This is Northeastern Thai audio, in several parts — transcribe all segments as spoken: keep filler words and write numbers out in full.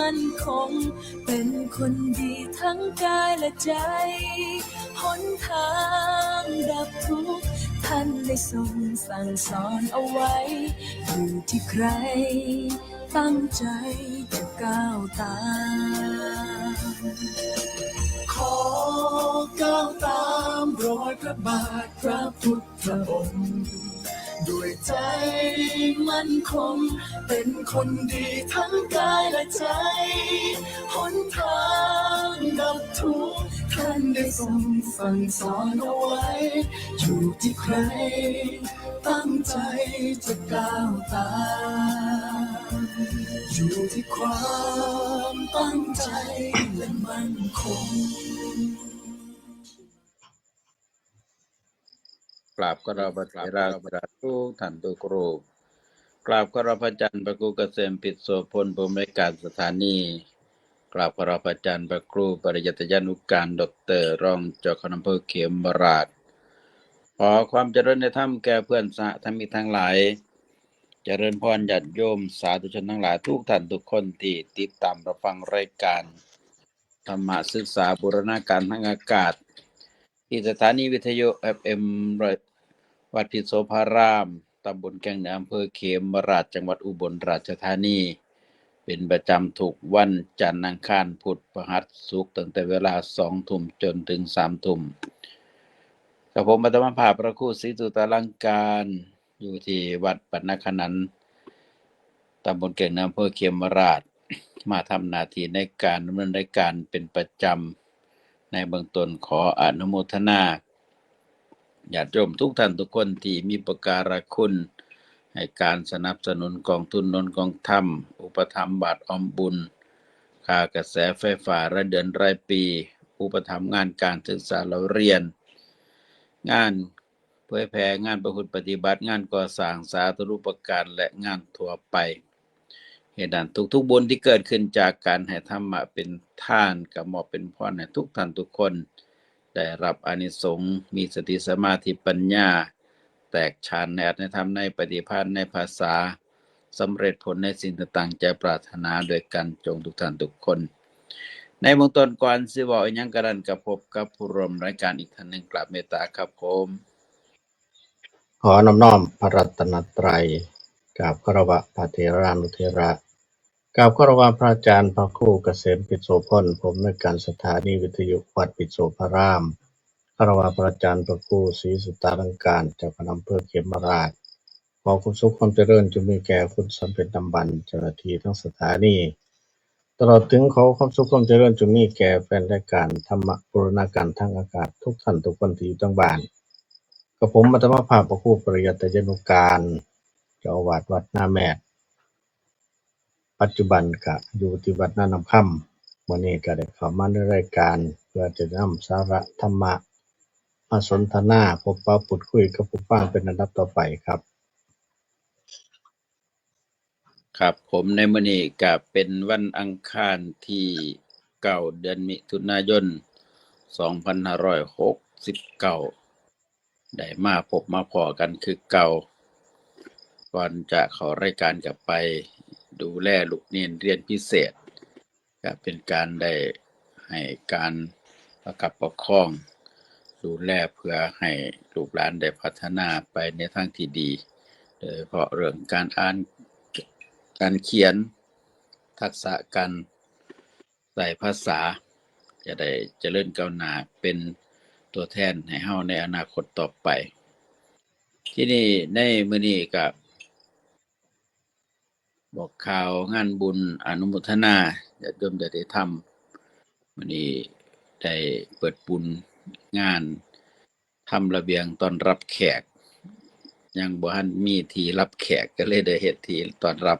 มั่นคง เป็นคนดีทั้งกายและใจ หนทางดับทุกข์ท่านได้ทรงสั่งสอนเอาไว้ อยู่ที่ใครตั้งใจจะก้าวตาม ขอก้าวตามรอยพระบาทพระพุทธองค์ ด้วยใจมั่นคง เป็นคนดีทั้งกายและใจ หนทางดับทุกข์ท่านได้ทรงสั่งสอนเอาไว้ อยู่ที่ใครตั้งใจจะก้าวตาม อยู่ที่ความตั้งใจและมั่นคง กราบเคารพพระเถรานุเถระทุกท่านทุกรูป กราบเคารพพระอาจารย์พระครูเกษมปิตรโสพล ผู้อำนวยการสถานี กราบเคารพพระอาจารย์พระครูปริยัติยานุการ ด็อกเตอร์ รองเจ้าคณะอำเภอเขมราช ขอความเจริญในธรรมแก่เพื่อนสหธรรมิกทั้งหลาย เจริญพรญาติโยมสาธุชนทั้งหลายทุกท่านทุกคนที่ติดตามรับฟังรายการธรรมศึกษาบูรณาการทางอากาศ ที่สถานีวิทยุ เอฟเอ็ม วัดปิตรโสภาราม ตำบลแก่งเหนือ อำเภอเขมราช จังหวัดอุบลราชธานี เป็นประจำทุกวันจันทร์ อังคาร พุธ พฤหัส ศุกร์ ตั้งแต่เวลาสองทุ่มจนถึงสามทุ่ม กับผมอาตมาภาพพระครูศรีสุตาลังการ อยู่ที่วัดปัณณขนัน ตำบลแก่งเหนือ อำเภอเขมราช มาทำหน้าที่ในการดำเนินรายการเป็นประจำ ในเบื้องต้นขออนุโมทนาญาติโยมทุกท่านทุกคนที่มีอุปการะคุณ ให้การสนับสนุนกองทุนหนุนกองธรรม อุปถัมภ์บาตรออมบุญ ค่ากระแสไฟฟ้ารายเดือนรายปี อุปถัมภ์งานการศึกษาเล่าเรียน งานเผยแผ่ งานประพฤติปฏิบัติ งานก่อสร้างสาธารณูปการ และงานทั่วไป เหตุนั้นทุกๆบุญที่เกิดขึ้นจากการให้ธรรมะเป็นทาน ก็มอบเป็นพรให้ทุกท่านทุกคน ได้รับอานิสงส์ มีสติสมาธิปัญญา แตกฉานในอัตถในธรรมในปฏิภาณในภาษา สำเร็จผลในสิ่งที่ตั้งใจปรารถนาด้วยกันจงทุกท่านทุกคน ในเบื้องต้นก่อนสิเว้าอิหยังกะนั้น ก็พบกับผู้ร่วมรายการอีกท่านหนึ่ง กราบเมตตาครับผม ขอน้อมน้อมพระรัตนตรัย กราบคารวะพระเถรานุเถระ กราบคารวะพระอาจารย์พระครูเกษมปิตรโสพล ผู้อำนวยการสถานีวิทยุวัดปิตรโสภาราม คารวะพระอาจารย์พระครูศรีสุตาลังการ เจ้าคณะอำเภอเขมราช ขอความสุขความเจริญจงมีแก่คุณสำเร็จนำบันเจ้าหน้าที่ทั้งสถานี ตลอดถึงขอความสุขความเจริญจงมีแก่แฟนรายการธรรมะบูรณาการทางอากาศทุกท่านทุกคนที่อยู่ทางบ้าน กับผมอาตมาภาพพระครูปริยัติยานุการ เจ้าอาวาสวัดนาแมด ปัจจุบันก็อยู่ที่วัดนาน้ำคำ มื้อนี้ก็ได้เข้ามาในรายการ เพื่อจะนำสาระธรรมะมาสนทนา พบปะพูดคุยกับผู้ฟังเป็นอันดับต่อไปครับ ครับผม ในมื้อนี้ก็เป็นวันอังคารที่เก้า เดือนมิถุนายน สองพันห้าร้อยหกสิบเก้า ได้มาพบมาพ้อกันคือเก่า ก่อนจะเข้ารายการก็ไปดูแลลูกเณรเรียนพิเศษ ก็เป็นการได้ให้การประคับประคอง ดูแลเพื่อให้ลูกหลานได้พัฒนาไปในทางที่ดี โดยเฉพาะเรื่องการอ่าน การเขียน ทักษะการใช้ภาษา จะได้เจริญก้าวหน้าเป็นตัวแทนให้เฮาในอนาคตต่อไป ที่นี่ในมื้อนี้ก็ บอกข่าวงานบุญอนุโมทนาญาติโยมญาติธรรม มื้อนี้ได้เปิดบุญงานทำระเบียงต้อนรับแขก ยังบ่ทันมีที่รับแขก ก็เลยได้เฮ็ดที่ต้อนรับ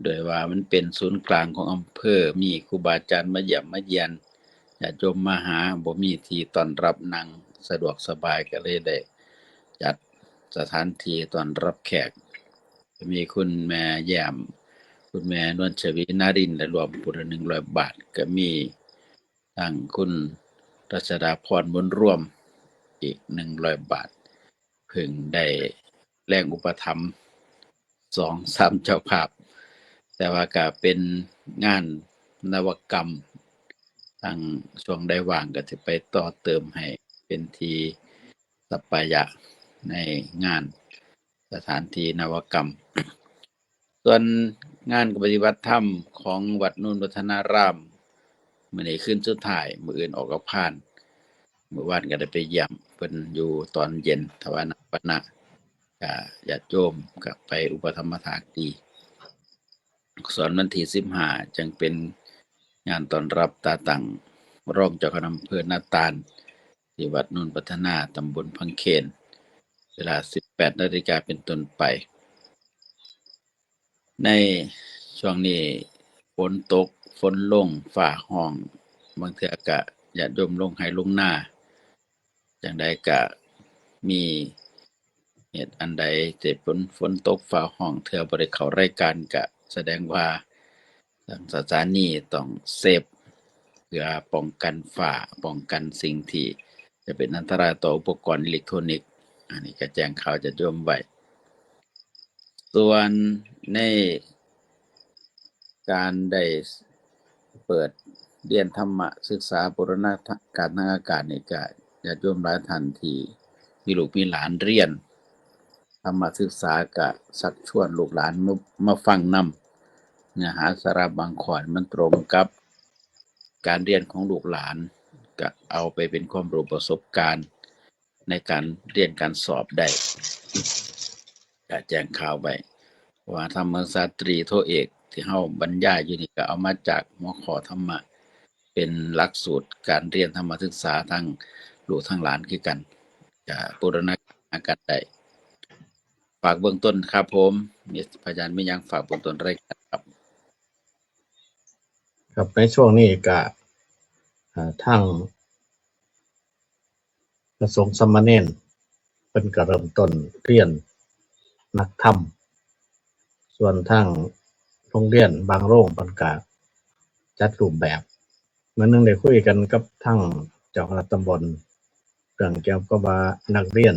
โดยว่ามันเป็นศูนย์กลางของอำเภอ มีครูบาอาจารย์มาเยี่ยมมาเยียน ญาติโยมมาหา บ่มีที่ต้อนรับนั่งสะดวกสบาย ก็เลยได้จัดสถานที่ต้อนรับแขก มีคุณแม่แย้ม คุณแม่นวลชวี นารินทร์ และรวมผู้ละหนึ่งร้อยบาท ก็มีทางคุณรัชดาพร บุญร่วม อีกหนึ่งร้อยบาท เพิ่งได้แรงอุปถัมภ์สองสามเจ้าภาพ แต่ว่าก็เป็นงานนวักรรม ทางช่วงใดว่างก็สิไปต่อเติมให้เป็นที่สัปปายะในงานสถานที่นวักรรม ส่วนงานปฏิบัติธรรมของวัดโนนพัฒนาราม มื้อนี้คืนสุดท้าย มื้ออื่นออกอังคาร มื้อวานก็ได้ไปเยี่ยมเพิ่นอยู่ตอนเย็น ถวายน้ำปานะ ก็ญาติโยมก็ไปอุปถัมภ์ถากดี ส่วนวันที่สิบห้า จั่งเป็นงานต้อนรับตาตั้งรองเจ้าคณะอำเภอนาตาล ที่วัดโนนพัฒนา ตำบลพังเคน เวลา สิบแปดนาฬิกาเป็นต้นไป ในช่วงนี้ฝนตก ฝนลง ฟ้าฮ้อง บางเทื่อก็ญาติโยมลงไฮ่ลงนา จั่งใดก็มีเหตุอันใดที่ฝน ฝนตก ฟ้าฮ้อง เทื่อบ่ได้เข้ารายการ ก็แสดงว่าทางสถานีต้องเซฟ เพื่อป้องกันฟ้า ป้องกันสิ่งที่จะเป็นอันตรายต่ออุปกรณ์อิเล็กทรอนิกส์ อันนี้ก็แจ้งข่าวญาติโยมไว้ ส่วนในการได้เปิดเรียนธรรมศึกษาบูรณาการทางอากาศนี่ก็ญาติโยมหลายท่านที่มีลูกมีหลานเรียนธรรมศึกษาก็ชักชวนลูกหลานมา มาฟังนำ เนื้อหาสาระบางข้อมันตรงกับการเรียนของลูกหลาน ก็เอาไปเป็นความรู้ประสบการณ์ในการเรียนการสอบได้ ก็แจ้งข่าวไว้ เพราะว่าธรรมศึกษาตรีโทเอกที่เฮาบรรยายอยู่นี่ก็เอามาจากหัวข้อธรรมะ เป็นหลักสูตรการเรียนธรรมศึกษาทั้งลูกทั้งหลานคือกัน ก็บูรณาการได้ ฝากเบื้องต้นครับผม มี พระอาจารย์มีหยังฝากเบื้องต้นรายการครับ ครับ ในช่วงนี้ก็ อ่า ทางพระสงฆ์สามเณรเพิ่นก็เริ่มต้นเรียนนักธรรม ส่วนทางโรงเรียนบางโรงเพิ่นก็จัดรูปแบบ มื้อหนึ่งได้คุยกันกับทางเจ้าคณะตำบล เรื่องเกี่ยวกับว่านักเรียน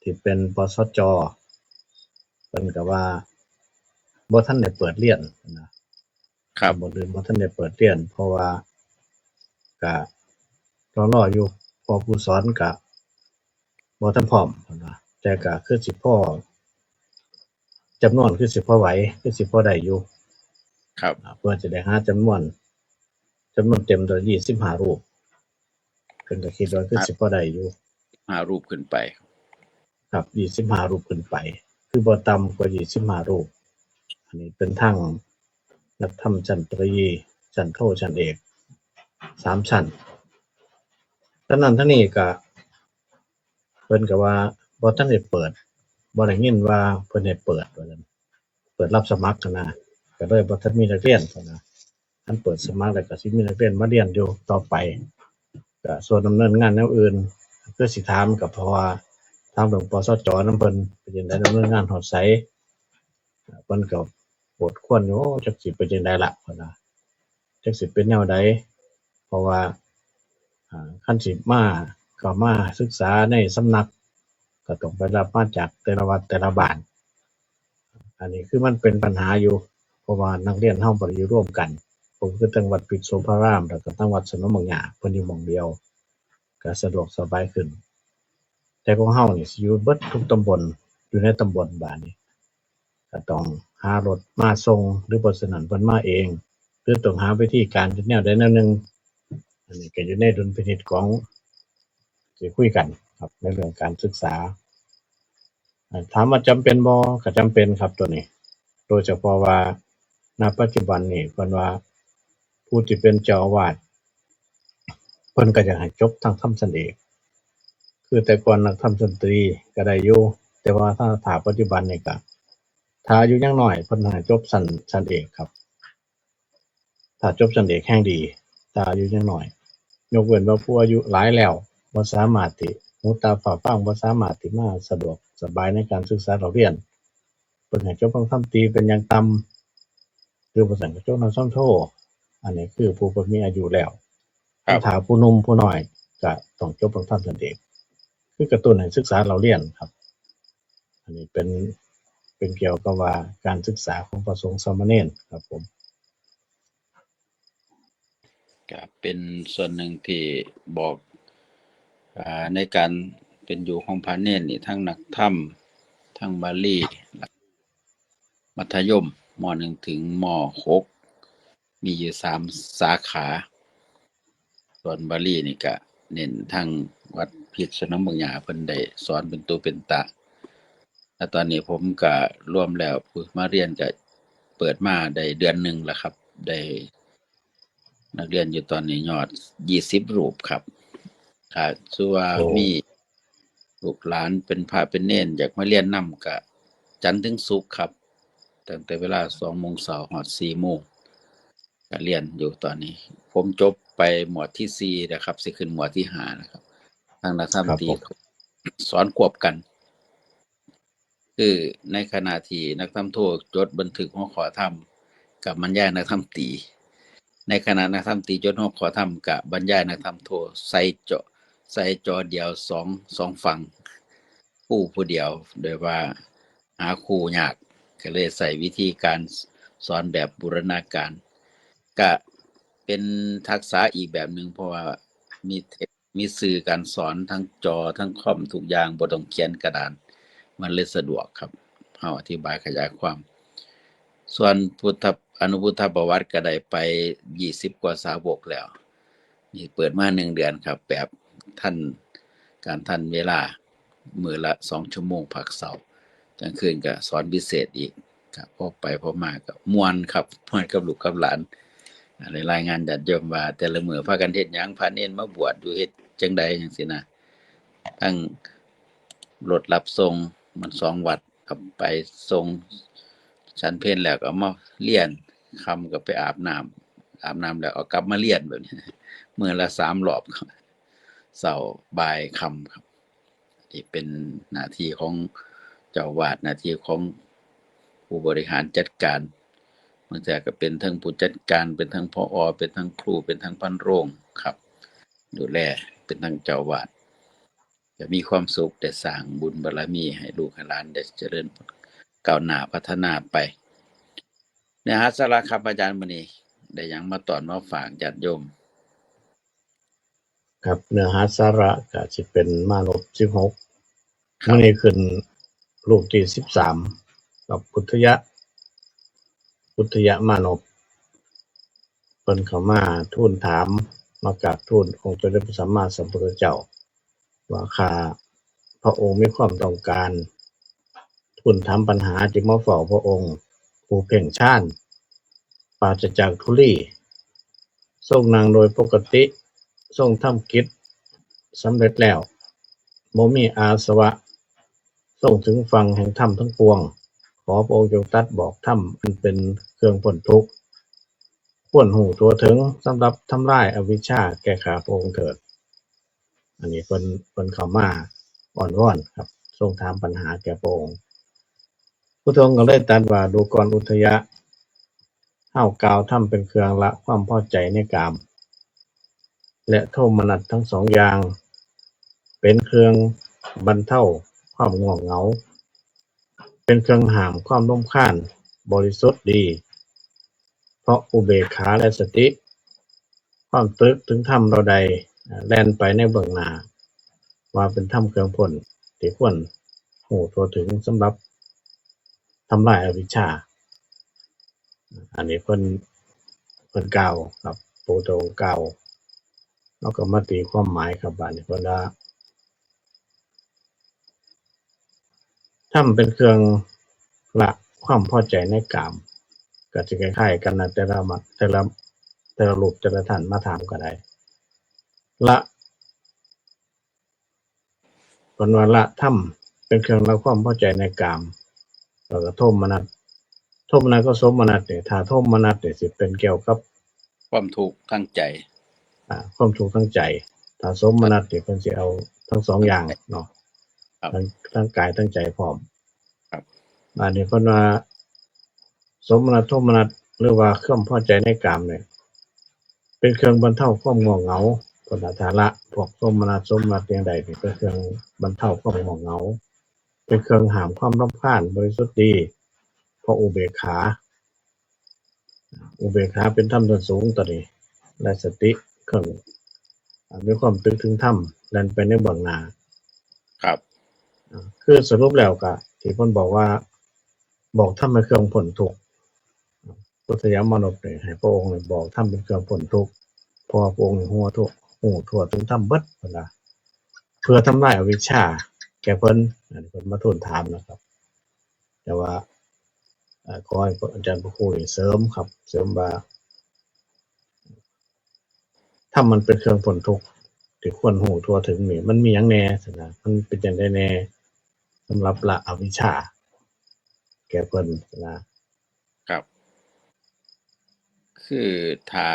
ที่เป็น ปสจ. เพิ่นก็ว่าบ่ทันได้เปิดเรียนนะ ครับ ตำบลอื่นบ่ทันได้เปิดเรียน เพราะว่าก็รอๆอยู่ เพราะครูสอนก็บ่ทันพร้อมเพิ่นว่า แต่ก็คือสิพอ จำนวนคือสิพอไหว คือสิพอได้อยู่ ครับ อ่า เพื่อจะได้หาจำนวน จำนวนเต็มตัว ยี่สิบห้ารูป เพิ่นก็คิดว่าคือสิพอได้อยู่ ห้ารูปขึ้นไป ครับ ยี่สิบห้ารูปขึ้นไป คือบ่ต่ำกว่า ยี่สิบห้ารูป อันนี้เป็นทั้งนักธรรมชั้นตรี ชั้นโท ชั้นเอก สามชั้น ทั้งนั้นทั้งนี้ก็ เพิ่นก็ว่าบ่ทันได้เปิด บ่ได้ยินว่าเพิ่นให้เปิดว่าซั่น เปิดรับสมัครหั้นนะ ก็เลยบ่ทันมีนักเรียนหั้นนะ คันเปิดสมัครแล้วก็สิมีนักเรียนมาเรียนอยู่ต่อไป ก็ส่วนดำเนินงานแนวอื่น คือสิถามก็เพราะว่าถามเรื่อง ปสจ. นำเพิ่นเป็นจั่งใด ดำเนินงานฮอดไส เพิ่นก็โอดครวญอยู่ โอ้ จักสิเป็นจั่งใดล่ะ เพิ่นว่า จักสิเป็นแนวใด เพราะว่า อ่า คันสิมา เข้ามาศึกษาในสำนัก ก็ต้องไปรับมาจากแต่ละวัดแต่ละบ้าน อันนี้คือมันเป็นปัญหาอยู่ เพราะว่านักเรียนเฮาบ่ได้อยู่รวมกัน ผมคือทั้งวัดปิดโสภาราม แล้วก็ทั้งวัดสนมบางหญ้า เพิ่นอยู่หม่องเดียว ก็สะดวกสบายขึ้น แต่ของเฮานี่สิอยู่เบิดทุกตำบล อยู่ในตำบลบาดนี้ ก็ต้องหารถมาส่ง หรือบ่ฉะนั้นเพิ่นมาเอง หรือต้องหาวิธีการเฮ็ดแนวใดแนวหนึ่ง อันนี้ก็อยู่ในดุลพินิจของ สิคุยกันครับ ในเรื่องการศึกษา อ่า ถามว่าจำเป็นบ่ ก็จำเป็นครับตัวนี้ โดยเฉพาะว่า ณ ปัจจุบันนี่เพิ่นว่า ผู้ที่เป็นเจ้าอาวาส เพิ่นก็อยากให้จบทางธรรมชั้นเอก คือแต่ก่อนนักธรรมชั้นตรีก็ได้อยู่ แต่ว่าถ้า ถ้าปัจจุบันนี่ก็ ถ้าอายุยังน้อย เพิ่นให้จบชั้น ชั้นเอกครับ ถ้าจบชั้นเอกแฮ่งดี ถ้าอายุยังน้อย ยกเว้นว่าผู้อายุหลายแล้ว บ่สามารถที่ หูตาฝ้าฟาง บ่สามารถที่มาสะดวกสบายในการศึกษาเล่าเรียน เพิ่นให้จบทางธรรมตรีเป็นอย่างต่ำ หรือบ่ซั้นก็จบทางธรรมโท อันนี้คือผู้เพิ่นมีอายุแล้ว ครับ ถ้าผู้หนุ่มผู้น้อยก็ต้องจบทางธรรมชั้นเอก คือกระตุ้นให้ศึกษาเล่าเรียนครับ อันนี้เป็น เป็นเกี่ยวกับว่าการศึกษาของพระสงฆ์สามเณรครับผม ก็เป็นส่วนหนึ่งที่บอก อ่า ในการเป็นอยู่ของพระเณรนี่ ทั้งนักธรรม ทั้งบาลี มัธยม ม.หนึ่ง ถึง ม.หก มีอยู่สามสาขา ส่วนบาลีนี่ก็เน้นทางวัดพิษณุเมืองยา เพิ่นได้สอนเป็นตัวเป็นตะ แล้วตอนนี้ผมก็รวมแล้วผู้มาเรียนก็เปิดมาได้เดือนหนึ่งแล้วครับ ได้นักเรียนอยู่ตอนนี้ยอดยี่สิบรูปครับ ถ้าสมมุติว่า โอ้ มีลูกหลานเป็นพระเป็นเณรอยากมาเรียนนำก็จันทร์ถึงศุกร์ครับ ตั้งแต่เวลาสองโมงเช้าฮอดสี่โมง ก็เรียนอยู่ตอนนี้ ผมจบไปหมวดที่สี่แล้วครับ สิขึ้นหมวดที่ห้าแล้วครับ ทางนักธรรม ครับ ตรี ผม สอนควบกัน คือในขณะที่นักธรรมโทจดบันทึกหัวข้อธรรม กับบรรยายนักธรรมตรี ในขณะนักธรรมตรีจดหัวข้อธรรม กับบรรยายนักธรรมโท ใส่จอ ใส่จอเดียวสอง สองฝั่ง ครูผู้เดียว โดยว่าหาครูยาก ก็เลยใช้วิธีการสอนแบบบูรณาการ ก็เป็นทักษะอีกแบบหนึ่ง เพราะว่ามีเทค มีสื่อการสอนทั้งจอทั้งคอมทุกอย่าง บ่ต้องเขียนกระดาน มันเลยสะดวกครับ เฮาอธิบายขยายความ ส่วนพุทธ อนุพุทธประวัติก็ได้ไปยี่สิบกว่าสาวกแล้ว นี่เปิดมาหนึ่งเดือนครับ แบบทันการทันเวลา มื้อละสองชั่วโมงพักเช้า กลางคืนก็สอนพิเศษอีกครับ พอไปพอมาก็ม่วนครับ ม่วนกับลูกกับหลาน อันนี้รายงานญาติโยมว่าแต่ละมื้อพากันเฮ็ดหยัง พระเณรมาบวชอยู่เฮ็ดจั่งใดจั่งซี้นะ ทั้งรถรับส่งมันสองวัดครับ ไปส่งฉันเพลแล้วก็มาเรียน ค่ำก็ไปอาบน้ำ อาบน้ำแล้วเอากลับมาเรียนแบบนี้ มื้อละสามรอบครับ เช้า บ่าย ค่ำครับ ที่เป็นหน้าที่ของเจ้าอาวาส หน้าที่ของผู้บริหารจัดการ บางเทื่อก็เป็นทั้งผู้จัดการ เป็นทั้ง ผอ. เป็นทั้งครู เป็นทั้งพันโรงครับ ดูแล เป็นทั้งเจ้าอาวาส จะมีความสุข ได้สร้างบุญบารมีให้ลูกให้หลานได้เจริญก้าวหน้าพัฒนาไป เนื้อหาสาระครับอาจารย์ มื้อนี้ได้หยังมาตอนมาฝากญาติโยม ครับ เนื้อหาสาระก็สิเป็นมานพสิบหก ครับ มื้อนี้ขึ้นรูปที่สิบสาม กับพุทธยะ พุทธยะมานพ เพิ่นเข้ามาทูลถาม มากราบทูลองค์สมเด็จพระสัมมาสัมพุทธเจ้า ว่าข้าพระองค์มีความต้องการ ทูลถามปัญหา จึงมาเฝ้าพระองค์ ผู้เพ่งฌาน ปราศจากทุลี ทรงนั่งโดยปกติ ทรงทำกิจสำเร็จแล้ว บ่มีอาสวะ ทรงถึงฝั่งแห่งธรรมทั้งปวง ขอพระองค์จงตรัสบอกธรรมอันเป็นเครื่องพ้นทุกข์ ควรฮู้ทั่วถึง สำหรับทำลายอวิชชาแก่ข้าพระองค์เถิด อันนี้เพิ่น เพิ่นเข้ามาอ้อนวอนครับ ทรงถามปัญหาแก่พระองค์ พระองค์ก็เลยตรัสว่า ดูก่อนอุทยะ เฮากล่าวธรรมเป็นเครื่องละความพอใจในกาม และโทมนัสทั้งสองอย่าง เป็นเครื่องบรรเทาความง่วงเหงา เป็นเครื่องห้ามความรำคาญ บริสุทธิ์ดี เพราะอุเบกขาและสติ ความตรึกถึงธรรมเราใด แล่นไปในเบื้องหน้า ว่าเป็นธรรมเครื่องพ้น ที่ควรฮู้ทั่วถึงสำหรับทำลายอวิชชา อันนี้เพิ่น เพิ่นกล่าวครับ พระพุทธองค์กล่าว เราก็มาตีความหมายครับ บาดนี้เพิ่นว่า ธรรมเป็นเครื่องละความพอใจในกาม ก็สิคล้ายๆกันนะ แต่ละมา แต่ละ แต่ละรูปแต่ละท่านมาถามก็ได้ ละ เพิ่นว่าละธรรมเป็นเครื่องละความพอใจในกาม แล้วก็โทมนัส โทมนัสกับโสมนัสเนี่ย ถ้าโทมนัสเนี่ยสิเป็นเกี่ยวกับความทุกข์ทางใจ อ่า ความทุกข์ทางใจ ถ้าโสมนัสเนี่ยเพิ่นสิเอาทั้งสองอย่างเนาะ ครับ ทั้ง ทั้งกายทั้งใจพร้อม ครับ อันนี้เพิ่นว่า โสมนัส โทมนัส หรือว่าความพอใจในกามเนี่ย เป็นเครื่องบรรเทาความง่วงเหงา เพิ่นว่าถ้าละพวกโสมนัส โสมนัสอย่างใดนี่เป็นเครื่องบรรเทาความง่วงเหงา เป็นเครื่องห้ามความรำคาญ บริสุทธิ์ดี เพราะอุเบกขา อุเบกขาเป็นธรรมชั้นสูงตัวนี้ และสติเครื่อง อ่า มีความตึกถึงธรรม แล่นไปในเบื้องหน้า ครับ อ่า คือสรุปแล้วก็ ที่เพิ่นบอกว่า บอกธรรมเป็นเครื่องพ้นทุกข์ พุทธยมานพเนี่ย ให้พระองค์เนี่ยบอกธรรมเป็นเครื่องพ้นทุกข์ เพราะว่าพระองค์เนี่ยฮู้ทั่ว ฮู้ทั่วถึงธรรมเบิดเพิ่นว่า เพื่อทำลายอวิชชาแก่เพิ่น อันนี้เพิ่นมาทูลถามนะครับ แต่ว่า เอ่อ ขอให้อาจารย์พระครูนี่เสริมครับ เสริมว่า ธรรมมันเป็นเครื่องพ้นทุกข์ ที่ควรฮู้ทั่วถึงนี่ มันมีหยังแหน่ซั่นนะ มันเป็นจั่งใดแหน่ สำหรับละอวิชชา แก่เพิ่นซั่นนะ ครับ คือถ้า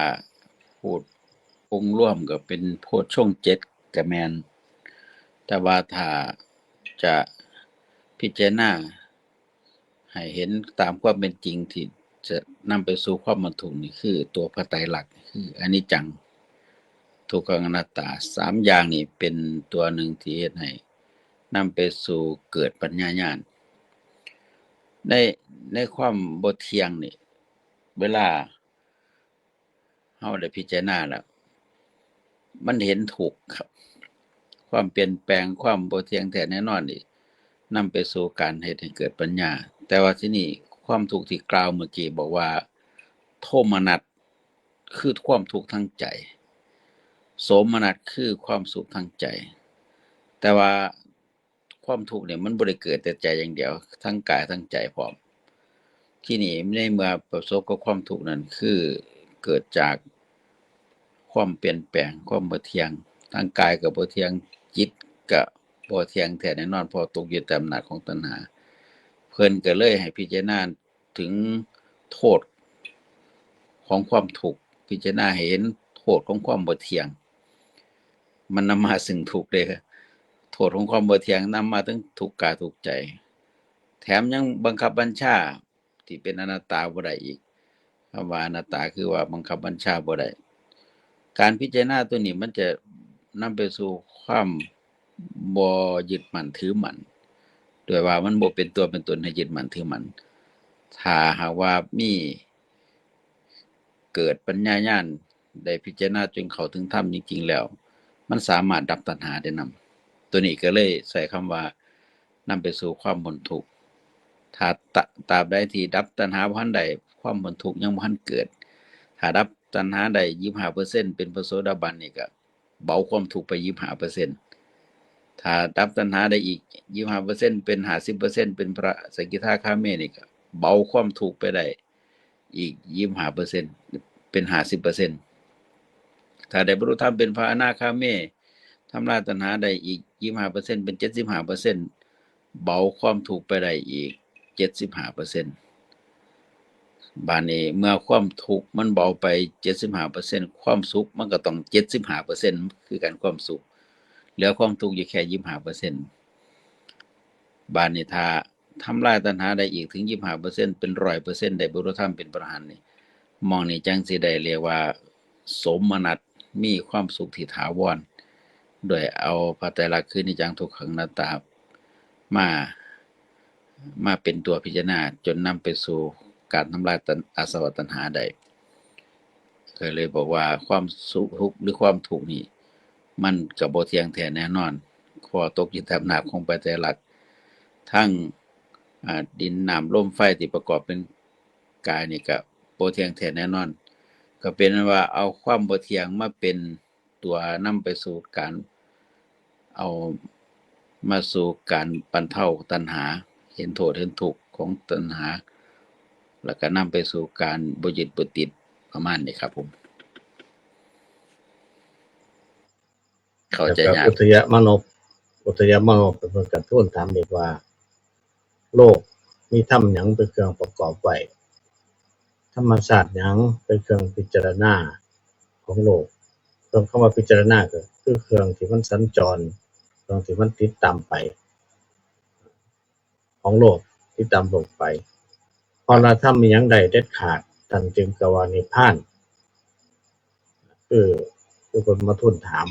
พูดองค์รวมก็เป็นโพชฌงค์เจ็ดก็แม่น แต่ว่าถ้าจะพิจารณาให้เห็นตามความเป็นจริงที่จะนำไปสู่ความพ้นทุกข์นี่คือตัวพระไตรลักษณ์ คืออนิจจัง ทุกขัง อนัตตา สามอย่างนี่เป็นตัวหนึ่งที่เฮ็ดให้นำไปสู่เกิดปัญญาญาณ ใน ในความบ่เที่ยงนี่ เวลาเฮาได้พิจารณาแล้ว มันเห็นทุกข์ครับ ความเปลี่ยนแปลง ความบ่เที่ยงแท้แน่นอนนี่ นำไปสู่การเฮ็ดให้เกิดปัญญา แต่ว่าทีนี้ความทุกข์ที่กล่าวเมื่อกี้บอกว่า โทมนัสคือความทุกข์ทางใจ โสมนัสคือความสุขทางใจ แต่ว่าความทุกข์เนี่ยมันบ่ได้เกิดแต่ใจอย่างเดียว ทั้งกายทั้งใจพร้อม ทีนี้ในเมื่อประสบกับความทุกข์นั้นคือเกิดจากความเปลี่ยนแปลง ความบ่เที่ยง ทั้งกายก็บ่เที่ยง จิตก็บ่เที่ยงแท้แน่นอน เพราะตกอยู่ใต้อำนาจของตัณหา เพิ่นก็เลยให้พิจารณาถึงโทษของความทุกข์ พิจารณาให้เห็นโทษของความบ่เที่ยง มันนำมาซึ่งทุกข์เด้อ โทษของความบ่เที่ยงนำมาถึงทุกข์กายทุกข์ใจ แถมยังบังคับบัญชาที่เป็นอนัตตาบ่ได้อีก คำว่าอนัตตาคือว่าบังคับบัญชาบ่ได้ การพิจารณาตัวนี้มันจะนำไปสู่ความบ่ยึดมั่นถือมั่น โดยว่ามันบ่เป็นตัวเป็นตนให้ยึดมั่นถือมั่น ถ้าหากว่ามีเกิดปัญญาญาณ ได้พิจารณาจนเข้าถึงธรรมจริงๆ แล้ว มันสามารถดับตัณหาได้นำ ตัวนี้ก็เลยใช้คำว่านำไปสู่ความพ้นทุกข์ ถ้าตะ ตราบใดที่ดับตัณหาบ่ทันได้ ความพ้นทุกข์ยังบ่ทันเกิด ถ้าดับตัณหาได้ยี่สิบห้าเปอร์เซ็นต์ เป็นพระโสดาบันนี่ก็เบาความทุกข์ไปยี่สิบห้าเปอร์เซ็นต์ ถ้าดับตัณหาได้อีกยี่สิบห้าเปอร์เซ็นต์ เป็นห้าสิบเปอร์เซ็นต์ เป็นพระสกิทาคามีนี่ก็เบาความทุกข์ไปได้อีกยี่สิบห้าเปอร์เซ็นต์ เป็นห้าสิบเปอร์เซ็นต์ ถ้าได้บรรลุธรรมเป็นพระอนาคามี ทำลายตัณหาได้อีกยี่สิบห้าเปอร์เซ็นต์ เป็นเจ็ดสิบห้าเปอร์เซ็นต์ เบาความทุกข์ไปได้อีกเจ็ดสิบห้าเปอร์เซ็นต์ บาดนี้เมื่อความทุกข์มันเบาไปเจ็ดสิบห้าเปอร์เซ็นต์ ความสุขมันก็ต้องเจ็ดสิบห้าเปอร์เซ็นต์ คือกัน ความสุข เหลือความทุกข์อยู่แค่ยี่สิบห้าเปอร์เซ็นต์ บาดนี้ถ้าทำลายตัณหาได้อีกถึงยี่สิบห้าเปอร์เซ็นต์ เป็นร้อยเปอร์เซ็นต์ ได้บรรลุธรรมเป็นพระอรหันต์นี่ หม่องนี้จั่งสิได้เรียกว่าสมนัส มีความสุขที่ถาวร โดยเอาพระไตรลักษณ์คือนิจจัง ทุกขัง อนัตตา มา มาเป็นตัวพิจารณา จนนำไปสู่การทำลายตัณ อาสวะตัณหาได้ ก็เลยบอกว่าความสุขหรือความทุกข์นี่ มันก็บ่เที่ยงแท้แน่นอน เพราะตกอยู่ใต้อำนาจของพระไตรลักษณ์ ทั้ง อ่า ดิน น้ำ ลม ไฟ ที่ประกอบเป็นกายนี่ก็บ่เที่ยงแท้แน่นอน ก็เป็นว่าเอาความบ่เที่ยงมาเป็นตัวนำไปสู่การ เอามาสู่การบรรเทาตัณหา เห็นโทษเห็นทุกข์ของตัณหา แล้วก็นำไปสู่การบ่ยึดบ่ติด ประมาณนี้ครับผม เข้าใจ แล้วก็ ยาก อุทยมานพ อุทยมานพเป็นคนกระทู้ถามอีกว่า โลกมีธรรมหยังเป็นเครื่องประกอบไว้ ธรรมชาติหยังเป็นเครื่องพิจารณาของโลก เรื่องคำว่าพิจารณาก็คือเครื่องที่มันสัญจร เครื่องที่มันติดตามไป ของโลก ติดตามโลกไป เพราะละธรรมมีหยังได้เด็ดขาด ท่านจึงกล่าวว่านิพพาน คือ คือคนมาทูลถาม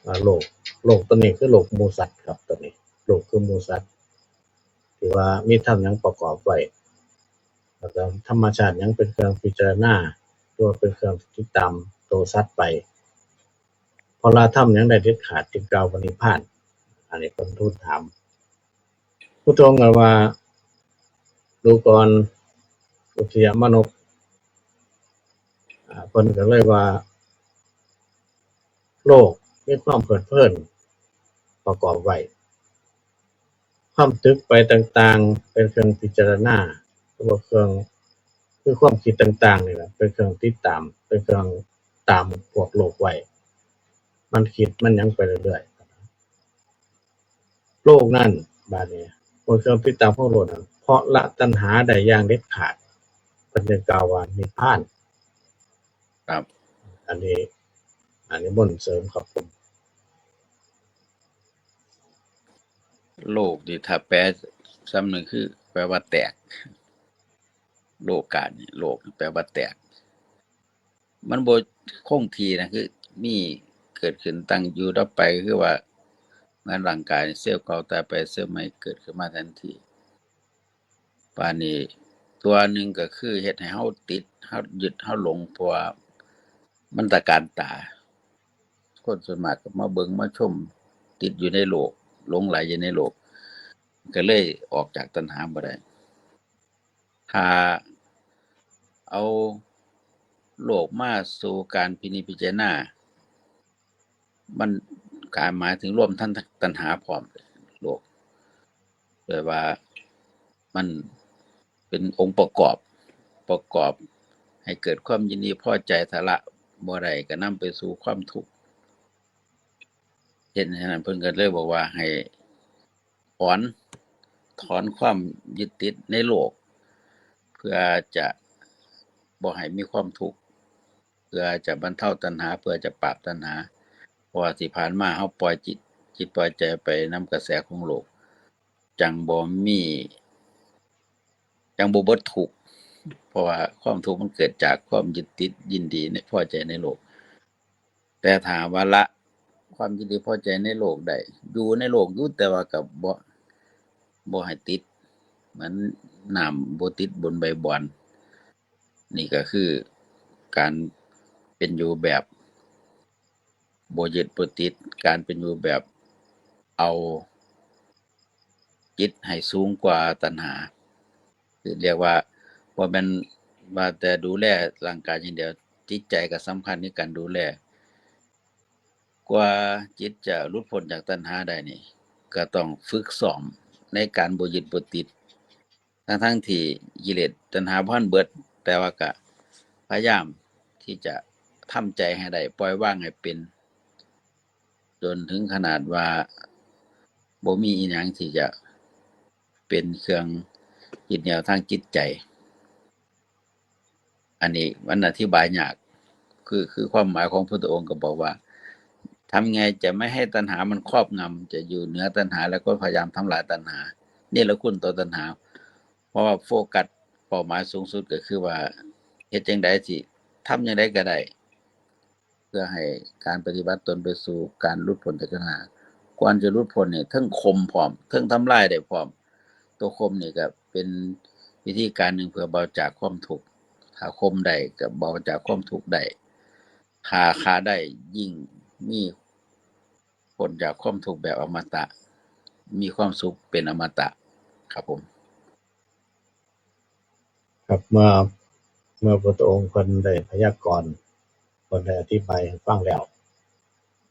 ว่าโลก โลกตัวนี้คือโลกหมู่สัตว์ครับ ตัวนี้ โล ลกคือหมู่สัตว์ ที่ว่ามีธรรมหยังประกอบไว้ แล้วก็ธรรมชาติหยังเป็นเครื่องพิจารณา ตัวเป็นเครื่องติดตามตัวสัตว์ไป เพราะละธรรมหยังได้เด็ดขาดจึงกล่าวว่านิพพาน อันนี้เพิ่นทูลถาม พุทธองค์ก็ว่า ดูก่อนอุทยมานพ อ่า เพิ่นก็เลยว่า โลกมีความเพลิดเพลินประกอบไว้ ความตึกไปต่างๆ เป็นเครื่องพิจารณา หรือว่าเครื่อง คือความคิดต่างๆ นี่แหละ เป็นเครื่องติดตาม เป็นเครื่องตามพวกโลกไว้ มันคิดมันหยังไปเรื่อยๆ โลกนั้น บาดนี้ เป็นเครื่องติดตามของโลกนั้น เพราะละตัณหาได้อย่างเด็ดขาด เพิ่นจึงกล่าวว่านิพพาน ครับ อันนี้ อันนี้มนต์เสริมครับผม โลกนี่ถ้าแปลซ้ำหนึ่งคือ แปลว่าแตก โลกานี่ โลกแปลว่าแตก มันบ่คงที่นะ คือมีเกิดขึ้นตั้งอยู่ดับไป คือว่าเหมือนร่างกาย เซลล์เก่าตายไป เซลล์ใหม่เกิดขึ้นมาแทนที่ บาดนี้ตัวหนึ่งก็คือเฮ็ดให้เฮาติด เฮายึด เฮาหลง เพราะว่ามันตระการตา คนส่วนมากก็มาเบิ่งมาชม ติดอยู่ในโลก หลงใหลอยู่ในโลก ก็เลยออกจากตัณหาบ่ได้ ถ้าเอาโลกมาสู่การพินิจพิจารณา มันก็หมายถึงรวมทั้งตัณหาพร้อม โลก แปลว่ามันเป็นองค์ประกอบ ประกอบให้เกิดความยินดีพอใจ ถ้าละบ่ได้ก็นำไปสู่ความทุกข์ เหตุฉะนั้นเพิ่นก็เลยบอกว่าให้ถอน ถอนความยึดติดในโลก เพื่อจะบ่ให้มีความทุกข์ เพื่อจะบรรเทาตัณหา เพื่อจะปราบตัณหา เพราะว่าที่ผ่านมาเฮาปล่อยจิต จิตปล่อยใจไปนำกระแสของโลก จั่งบ่มี จั่งบ่เบิดทุกข์ เพราะว่าความทุกข์มันเกิดจากความยึดติดยินดีใน พอใจในโลก แต่ถ้าว่าละความยินดีพอใจในโลกได้ อยู่ในโลกอยู่ แต่ว่าก็บ่ บ่ให้ติด เหมือนน้ำบ่ติดบนใบบอน นี่ก็คือการเป็นอยู่แบบบ่ยึดบ่ติด การเป็นอยู่แบบเอาจิตให้สูงกว่าตัณหา คือเรียกว่าบ่แม่นว่าแต่ดูแลร่างกายอย่างเดียว จิตใจก็สำคัญในการดูแล กว่าจิตจะหลุดพ้นจากตัณหาได้นี่ ก็ต้องฝึกซ้อมในการบ่ยึดบ่ติด ทั้งๆที่กิเลสตัณหาบ่ทันเบิด แต่ว่าก็พยายามที่จะทำใจให้ได้ ปล่อยวางให้เป็น จนถึงขนาดว่าบ่มีอีหยังที่จะเป็นเครื่องยึดเหนี่ยวทางจิตใจ อันนี้มันอธิบายยาก คือ คือความหมายของพุทธองค์ก็บอกว่า ทำไงจะไม่ให้ตัณหามันครอบงำ จะอยู่เหนือตัณหา แล้วก็พยายามทำลายตัณหา เนรคุณต่อตัณหา เพราะว่าโฟกัสเป้าหมายสูงสุดก็คือว่า เฮ็ดจั่งใดสิ ทำจั่งใดก็ได้ เพื่อให้การปฏิบัติตนไปสู่การหลุดพ้นจากตัณหา ก่อนจะหลุดพ้นนี่ เทิงข่มพร้อม เทิงทำลายได้พร้อม ตัวข่มนี่ก็เป็นวิธีการหนึ่งเพื่อเบาจากความทุกข์ ถ้าข่มได้ก็เบาจากความทุกข์ได้ ถ้าฆ่าได้ยิ่งมีพ้นจากความทุกข์แบบอมตะ มีความสุขเป็นอมตะ ครับผม ครับ เมื่อ เมื่อพระพุทธองค์เพิ่นได้พยากรณ์ เพิ่นได้อธิบายให้ฟังแล้ว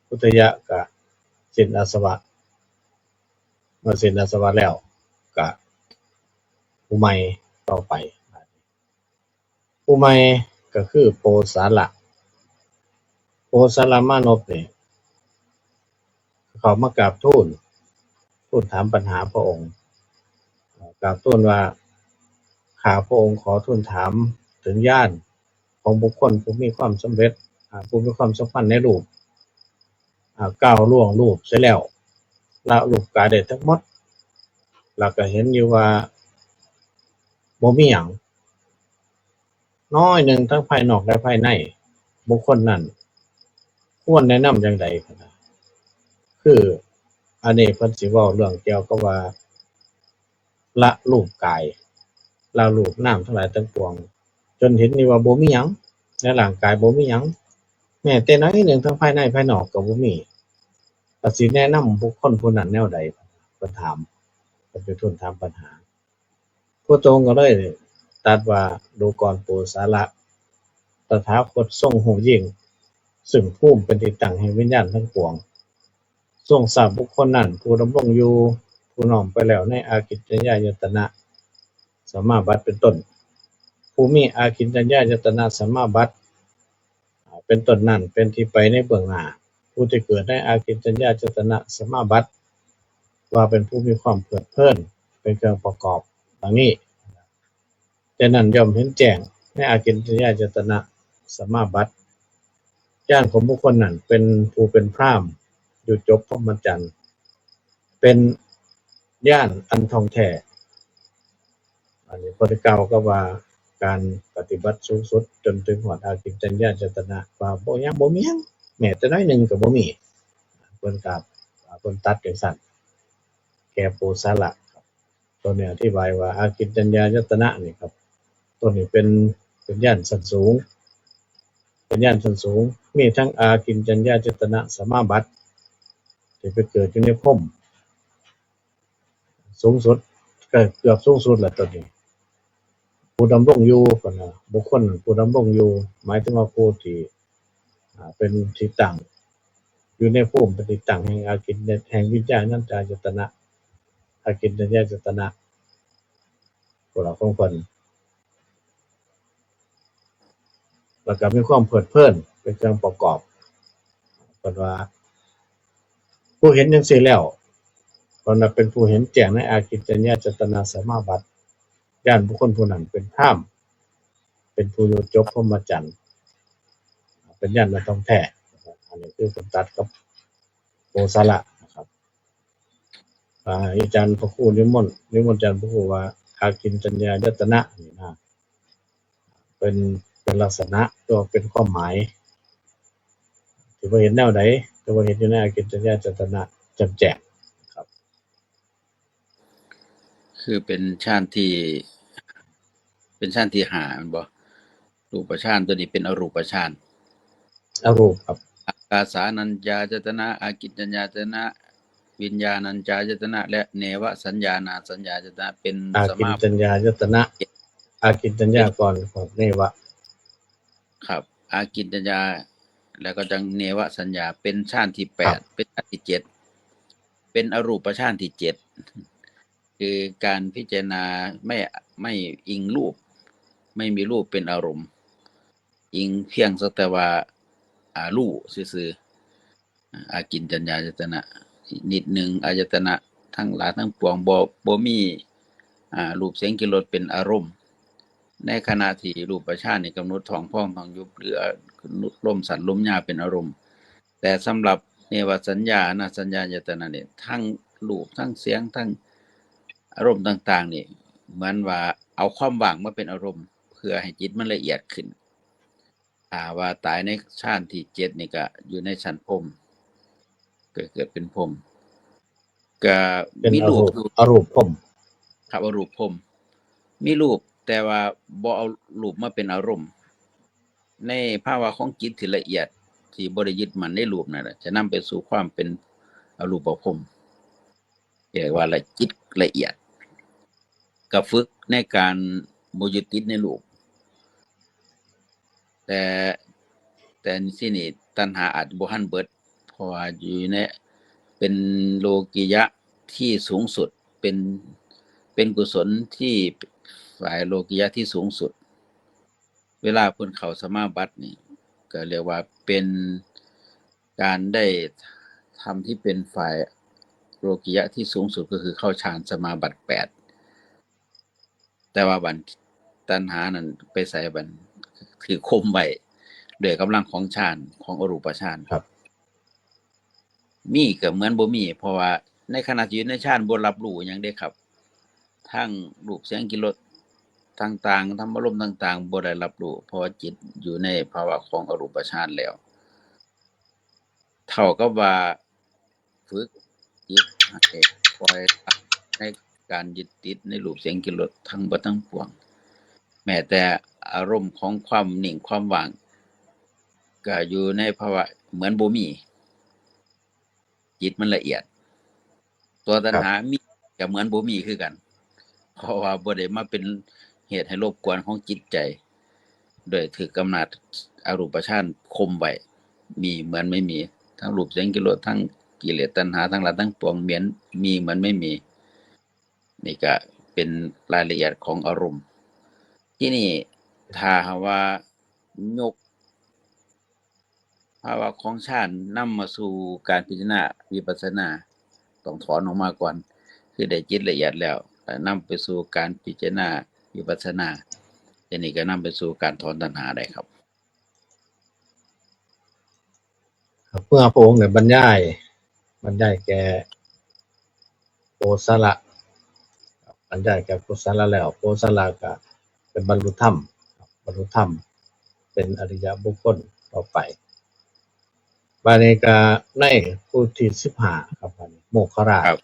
อุทยะก็สิ้นอาสวะ เมื่อสิ้นอาสวะแล้วก็ผู้ใหม่ต่อไป ผู้ใหม่ก็คือโพสาละ โพสาละมานพนี่ เขามากราบทูล ทูลถามปัญหาพระองค์ กราบทูลว่า ข้าพระองค์ขอทูลถามถึงญาณของบุคคลผู้มีความสำเร็จ อ่า ผู้มีความสัมพันธ์ในรูป อ่า ก้าวล่วงรูปเสียแล้ว ละรูปกายได้ทั้งหมด แล้วก็เห็นอยู่ว่าบ่มีหยัง น้อยหนึ่งทั้งภายนอกและภายใน บุคคลนั้นควรแนะนำอย่างใด คือ อันนี้เพิ่นสิเว้าเรื่องเกี่ยวกับว่า ละรูปกาย ละรูปนามทั้งหลายทั้งปวง จนเห็นนี่ว่าบ่มีหยัง ในร่างกายบ่มีหยัง แม้แต่น้อยหนึ่งทั้งภายในภายนอกก็บ่มี ก็สิแนะนำบุคคลผู้นั้นแนวใด เพิ่นถาม เพิ่นไปทูลถามปัญหา พระองค์ก็เลยตรัสว่า ดูก่อนปุสาละ ตถาคตทรงฮู้ยิ่ง ซึ่งภูมิเป็นที่ตั้งแห่งวิญญาณทั้งปวง ทรงทราบบุคคลนั้น ผู้ดำรงอยู่ ผู้น้อมไปแล้วในอากิญจญายตนะสมาบัติเป็นต้น ผู้มีอากิญจญายตนะสมาบัติ อ่า เป็นต้นนั้น เป็นที่ไปในเบื้องหน้า ผู้ที่เกิดในอากิญจญายตนะสมาบัติ ว่าเป็นผู้มีความเพลิดเพลิน เป็นเครื่องประกอบ ดังนี้ แต่นั้นย่อมเห็นแจ้งในอากิญจญายตนะสมาบัติ ญาณของบุคคลนั้นเป็นผู้เป็นพราหมณ์ อยู่จบพรหมจรรย์ เป็นญาณอันท่องแท้ อันนี้พระพุทธเจ้าก็ว่าการปฏิบัติสูงสุดจนถึงหอดอากิญจญายตนะ ว่าบ่ยังบ่มีหยัง แม้แต่น้อยหนึ่งก็บ่มี เพิ่นกราบ เพิ่นตัดจังซั่น แก่โปสาละครับ ตัวนี้อธิบายว่าอากิญจญายตนะนี่ครับ ตัวนี้เป็น เป็นญาณชั้นสูง เป็นญาณชั้นสูง มีทั้งอากิญจญายตนะสมาบัติ ที่ไปเกิดอยู่ในพรหม สูงสุด ก็เกือบสูงสุดแล้วตอนนี้ ผู้ดำรงอยู่ ก็นะ บุคคลผู้ดำรงอยู่ หมายถึงว่าผู้ที่ อ่า เป็นที่ตั้ง อยู่ในภูมิเป็นที่ตั้งแห่งอากิญ แห่งวิญญาณัญจายตนะ อากิญจญายตนะ พวกเราของเพิ่น แล้วก็มีความเพลิดเพลินเป็นเครื่องประกอบ เพิ่นว่า ผู้เห็นจังซี่แล้ว เพิ่นว่าเป็นผู้เห็นแจ้งในอากิญจญายตนะสมาบัติ ญาณบุคคลผู้นั้นเป็นพราหมณ์ เป็นผู้อยู่จบพรหมจรรย์ เป็นญาณอันท่องแท้ อันนี้คือเพิ่นตัดกับโปสาละนะครับ อ่า อาจารย์พระครูนิมนต์ นิมนต์อาจารย์พระครูว่า อากิญจญายตนะนี่นะ เป็น เป็นลักษณะ ตัวเป็นความหมาย ที่ว่าเห็นแนวใด แต่ว่าเห็นอยู่ในอากิญจญายตนะแจ่มแจ้งครับ คือเป็นฌานที่ เป็นฌานที่ห้าแม่นบ่ รูปฌาน ตัวนี้เป็นอรูปฌาน อรูปครับ อากาสานัญจายตนะ อากิญจญายตนะ วิญญาณัญจายตนะ และเนวสัญญานาสัญญายตนะ เป็น อา ส กิญ มา จญายตนะ อากิญจญาก่อนของเนวะ ครับ อากิญจญา แล้วก็จังเนวสัญญา เป็นฌานที่แปด ครับ เป็นฌานที่เจ็ด เป็นอรูปฌานที่เจ็ด คือการพิจารณาไม่ ไม่อิงรูป ไม่มีรูปเป็นอารมณ์ อิงเพียงสักแต่ว่า อ่า รู้ซื่อๆ อากิญจญายตนะ นิดหนึ่ง อายตนะทั้งหลายทั้งปวงบ่ บ่มี อ่า รูปเสียงกลิ่นรสเป็นอารมณ์ ในขณะที่รูปฌานนี่กำหนดท้องพองท้องยุบ หรือลมสั้นลมยาวเป็นอารมณ์ แต่สำหรับเนวสัญญานาสัญญายตนะนี่ ทั้งรูปทั้งเสียงทั้งอารมณ์ต่างๆ นี่ เหมือนว่าเอาความว่างมาเป็นอารมณ์ เพื่อให้จิตมันละเอียดขึ้น ถ้าว่าตายในฌานที่เจ็ดนี่ก็อยู่ในชั้นพรหม เกิด เกิดเป็นพรหม ก็ เป็น มี อ รู รู ป ป อรูปพรหม ครับ อรูปพรหม มีรูป แต่ว่าบ่เอารูปมาเป็นอารมณ์ ในภาวะของจิตที่ละเอียด ที่บ่ได้ยึดมั่นในรูปนั่นแหละ จะนำไปสู่ความเป็นอรูปพรหม เรียกว่าละ จิตละเอียด ก็ฝึกในการบ่ยึดติดในรูป แต่ แต่ที่นี่ตัณหาอาจจะบ่ทันเบิด เพราะว่าอยู่ใน เป็นโลกิยะที่สูงสุด เป็น เป็นกุศลที่ฝ่ายโลกิยะที่สูงสุด เวลาเพิ่นเข้าสมาบัตินี่ ก็เรียกว่าเป็นการได้ธรรมที่เป็นฝ่ายโลกิยะที่สูงสุด ก็คือเข้าฌานสมาบัติแปด แต่ว่าบัดตัณหานั้นไปไสบัด ถือข่มไว้ด้วยกำลังของฌาน ของอรูปฌาน ครับ มีก็เหมือนบ่มี เพราะว่าในขณะที่อยู่ในฌานบ่รับรู้หยังเด้ครับ ทั้งรูปเสียงกลิ่นรสต่างๆ ธรรมารมณ์ต่างๆ บ่ได้รับรู้ เพราะว่าจิตอยู่ในภาวะของอรูปฌานแล้ว เท่ากับว่าฝึกจิต ให้ปล่อยในการยึดติดในรูปเสียงกลิ่นรสทั้งเบิดทั้งปวง แม้แต่อารมณ์ของความนิ่งความว่าง ก็อยู่ในภาวะเหมือนบ่มี จิตมันละเอียด ตัวตัณหามีก็เหมือนบ่มีคือกัน เพราะว่าบ่ได้มาเป็นเหตุให้รบกวนของจิตใจ โดยถือกำหนัดอรูปฌานข่มไว้ มีเหมือนไม่มี ทั้งรูปเสียงกลิ่นรสทั้งกิเลสตัณหาทั้งหลายทั้งปวงเหมือนมีเหมือนไม่มี นี่ก็เป็นรายละเอียดของอารมณ์ ที่นี่ถ้าหากว่ายกภาวะของฌานนำมาสู่การพิจารณาวิปัสสนา ต้องถอนออกมาก่อน คือได้จิตละเอียดแล้วแต่นำไปสู่การพิจารณาวิปัสสนา ทีนี้ก็นำไปสู่การถอนตัณหาได้ครับ ครับ เมื่อพระองค์เนี่ยบรรยาย บรรยายแก่โกศละ บรรยายแก่โกศละแล้ว โกศละก็เป็นบรรลุธรรม บรรลุธรรม เป็นอริยบุคคลต่อไป บาดนี้ก็ในผู้ที่สิบห้าครับ บาดนี้โมคคัลลาช ครับ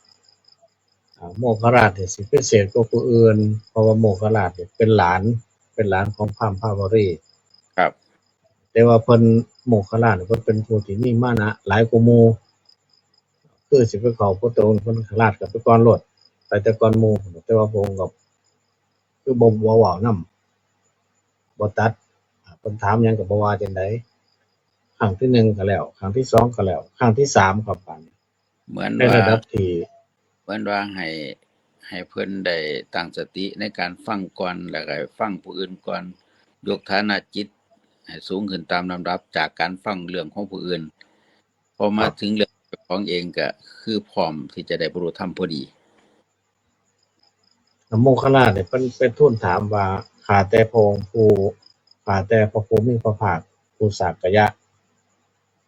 อ่า โมคคัลลาชเนี่ยสิพิเศษกว่าผู้อื่น เพราะว่าโมคคัลลาชเนี่ยเป็นหลาน เป็นหลานของพราหมณ์พระวรี ครับ แต่ว่าเพิ่นโมคคัลลาชเนี่ยเพิ่นเป็นผู้ที่มีมานะหลายกว่าหมู่ คือสิไปเข้าพุทธองค์เพิ่นขลาดกับไปก่อนโลด ไปแต่ก่อนหมู่ แต่ว่าพระองค์ก็คือบ่บ่เว้านำ บ่ตัด เพิ่นถามหยังก็บ่ว่าจังใด ครั้งที่หนึ่งก็แล้ว ครั้งที่สองก็แล้ว ครั้งที่สามครับ บาดนี้ เหมือน ใน ว่า ระดับที่ เหมือนว่าให้ให้เพิ่นได้ตั้งสติในการฟังก่อน แล้วก็ให้ฟังผู้อื่นก่อน ยกฐานะจิตให้สูงขึ้นตามลำดับจากการฟังเรื่องของผู้อื่น พอมา ครับ ถึงเรื่องของเองก็คือพร้อมที่จะได้บรรลุธรรมพอดี โมคคัลลาชเนี่ยเพิ่นไปทูลถามว่า ข้าแต่พระองค์ผู้ ข้าแต่พระผู้มีพระภาคผู้สักกะยะ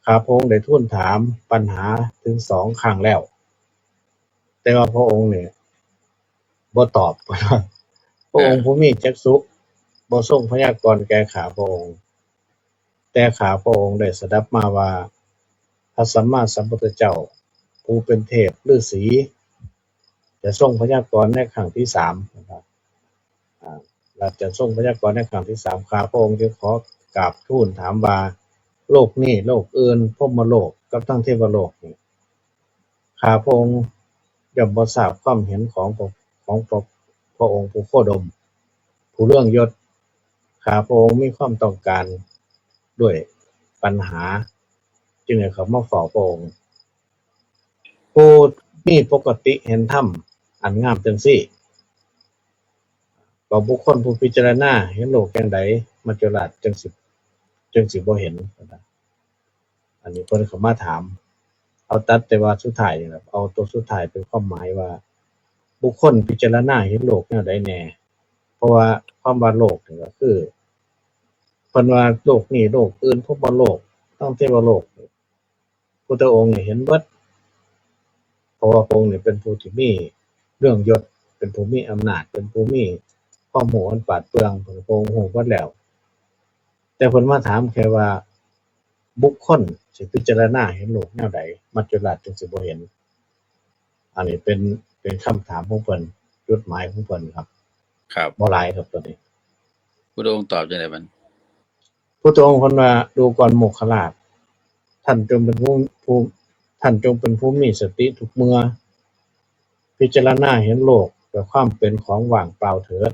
ข้าพระองค์ได้ทูลถามปัญหาถึงสองครั้งแล้ว แต่ว่าพระองค์เนี่ยบ่ตอบ พระองค์ผู้มีจักษุบ่ทรงพยากรณ์แก่ข้าพระองค์ แต่ข้าพระองค์ได้สดับมาว่า พระสัมมาสัมพุทธเจ้า ผู้เป็นเทพฤาษี จะทรงพยากรณ์ในครั้งที่สามนะครับ อ่า และจะทรงพยากรณ์ในครั้งที่สาม ข้าพระองค์จึงขอกราบทูลถามว่า โลกนี้ โลกอื่น พรหมโลก กับทั้งเทวโลกนี่ ข้าพระองค์ย่อมบ่ทราบความเห็นของพระ ของพระ พระองค์ผู้โคดม ผู้เลื่องยศ ข้าพระองค์มีความต้องการด้วยปัญหา จึงได้เข้ามาเฝ้าพระองค์ ผู้มีปกติเห็นธรรมอันงามจังซี้ ก็บุคคลผู้พิจารณาเห็นโลกจังใด มัจจุราชจึงสิ จึงสิบ่เห็น อันนี้เพิ่นเข้ามาถาม เอาตัดแต่ว่าสุดท้ายนี่ล่ะ เอาตัวสุดท้ายเป็นความหมายว่า บุคคลพิจารณาเห็นโลกแนวใดแน่ เพราะว่าความว่าโลกนี่ก็คือ เพิ่นว่าโลกนี้ โลกอื่น พรหมโลก ทั้งเทวโลก พุทธองค์นี่เห็นเบิด เพราะว่าพระองค์นี่เป็นผู้ที่มีเรื่องยศ เป็นผู้มีอำนาจ เป็นผู้มีความรู้อันปราดเปรื่อง พระองค์รู้เบิดแล้ว แต่เพิ่นมาถามแค่ว่า บุคคลสิพิจารณาเห็นโลกแนวใด มัจจุราชจึงสิบ่เห็น อันนี้เป็น เป็นคำถามของเพิ่น จุดหมายของเพิ่นครับ ครับ บ่หลายครับตัวนี้ พุทธองค์ตอบจังได๋บัด พุทธองค์เพิ่นว่า ดูก่อนโมคคัลลาช ท่านจงเป็นผู้ ผู้ ท่านจงเป็นผู้มีสติทุกเมื่อ พิจารณาเห็นโลกด้วยความเป็นของว่างเปล่าเถิด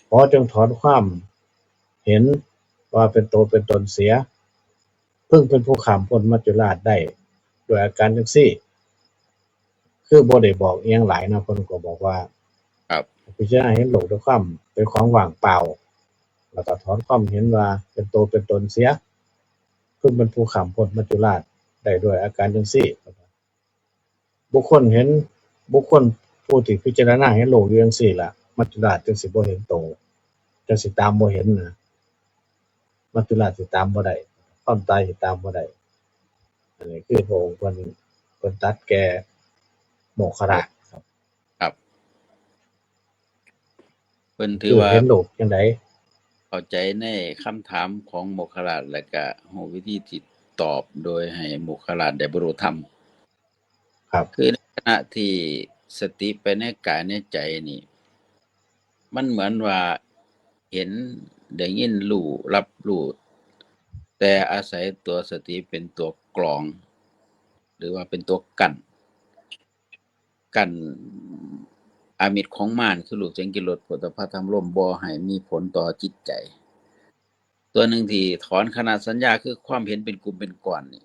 ขอจงถอนความเห็นว่าเป็นตัวเป็นตนเสีย เพิ่งเป็นผู้ข้ามพ้นมัจจุราชได้ด้วยอาการจังซี่ คือบ่ได้บอกอิหยังหลายนะ เพิ่นก็บอกว่า ครับ พิจารณาเห็นโลกด้วยความเป็นของว่างเปล่า แล้วก็ถอนความเห็นว่าเป็นตัวเป็นตนเสีย เพิ่งเป็นผู้ข้ามพ้นมัจจุราชได้ด้วยอาการจังซี่ บุคคลเห็น บุคคลผู้ที่พิจารณาเห็นโลกอยู่จังซี่ล่ะ มัจจุราชจึงสิบ่เห็นโต จังสิตามบ่เห็นนะ มัจจุราชสิตามบ่ได้ ความตายสิตามบ่ได้ อันนี้คือพระองค์เพิ่น เพิ่นตรัสแก่โมคคัลลาชครับ ครับ เพิ่นถือว่า เห็นโลกจังใด เข้าใจในคำถามของโมคคัลลาช แล้วก็รู้วิธีที่ตอบโดยให้โมคคัลลาชได้บรรลุธรรม ครับ คือ ขณะที่สติไปในกายในใจนี่ มันเหมือนว่าเห็น ได้ยิน รู้ รับรู้ แต่อาศัยตัวสติเป็นตัวกรอง หรือว่าเป็นตัวกั้น กั้นอามิตรของมาร คือรูป เสียง กลิ่น รส โผฏฐัพพะ ธรรม ลม บ่ให้มีผลต่อจิตใจ ตัวหนึ่งที่ถอนขณะสัญญา คือความเห็นเป็นกลุ่มเป็นก้อนนี่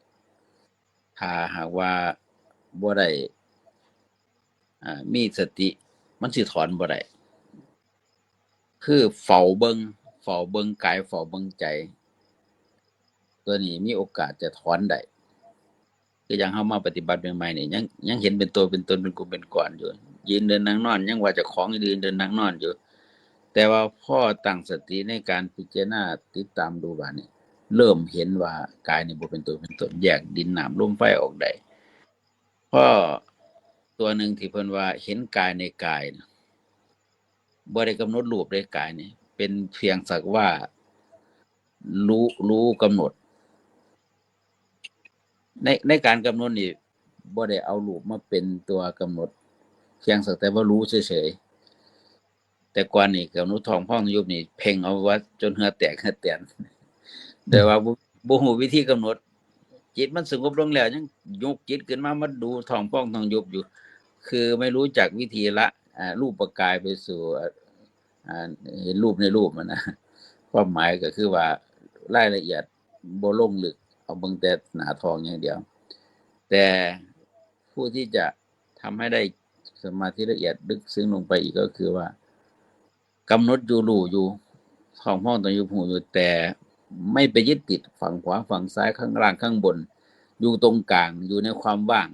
ถ้าหากว่าบ่ได้ อ่า มีสติ มันสิถอนบ่ได้ คือเฝ้าเบิ่ง เฝ้าเบิ่งกาย เฝ้าเบิ่งใจ ตัวนี้มีโอกาสจะถอนได้ คืออย่างเฮามาปฏิบัติใหม่ๆนี่ ยัง ยังเห็นเป็นตัวเป็นตน เป็นกลุ่มเป็นก้อนอยู่ ยืนเดินนั่งนอน ยังว่าเจ้าของยืนเดินนั่งนอนอยู่ แต่ว่าพอตั้งสติในการพิจารณาติดตามดูบาดนี้ เริ่มเห็นว่ากายนี่บ่เป็นตัวเป็นตน แยกดินน้ำลมไฟออกได้ พอตัวหนึ่งที่เพิ่นว่าเห็นกายในกายนะ บ่ได้กำหนดรูปในกายนี่ เป็นเพียงสักว่ารู้ รู้กำหนด ใน ในการกำหนดนี่ บ่ได้เอารูปมาเป็นตัวกำหนด เพียงสักแต่ว่ารู้เฉยๆ แต่ก่อนนี่กำหนดท้องพองยุบนี่ เพ่งเอาว่าจนเหงื่อแตกเหงื่อแตน แต่ว่าบ่ บ่ฮู้วิธีกำหนด จิตมันสงบลงแล้ว ยังยกจิตขึ้นมา มาดูท้องพองท้องยุบอยู่ คือไม่รู้จักวิธีละ อ่า รูปกายไปสู่ อ่า เห็นรูปในรูปมันนะ ความหมายก็คือว่ารายละเอียดบ่ลงลึก เอาเบิ่งแต่หน้าท้องอย่างเดียว แต่ผู้ที่จะทำให้ได้สมาธิละเอียดลึกซึ้งลงไปอีกก็คือว่า กำหนดอยู่ รู้อยู่ ท้องพองท้องยุบฮู้อยู่ แต่ไม่ไปยึดติดฝั่งขวาฝั่งซ้าย ข้างล่างข้างบน อยู่ตรงกลาง อยู่ในความว่าง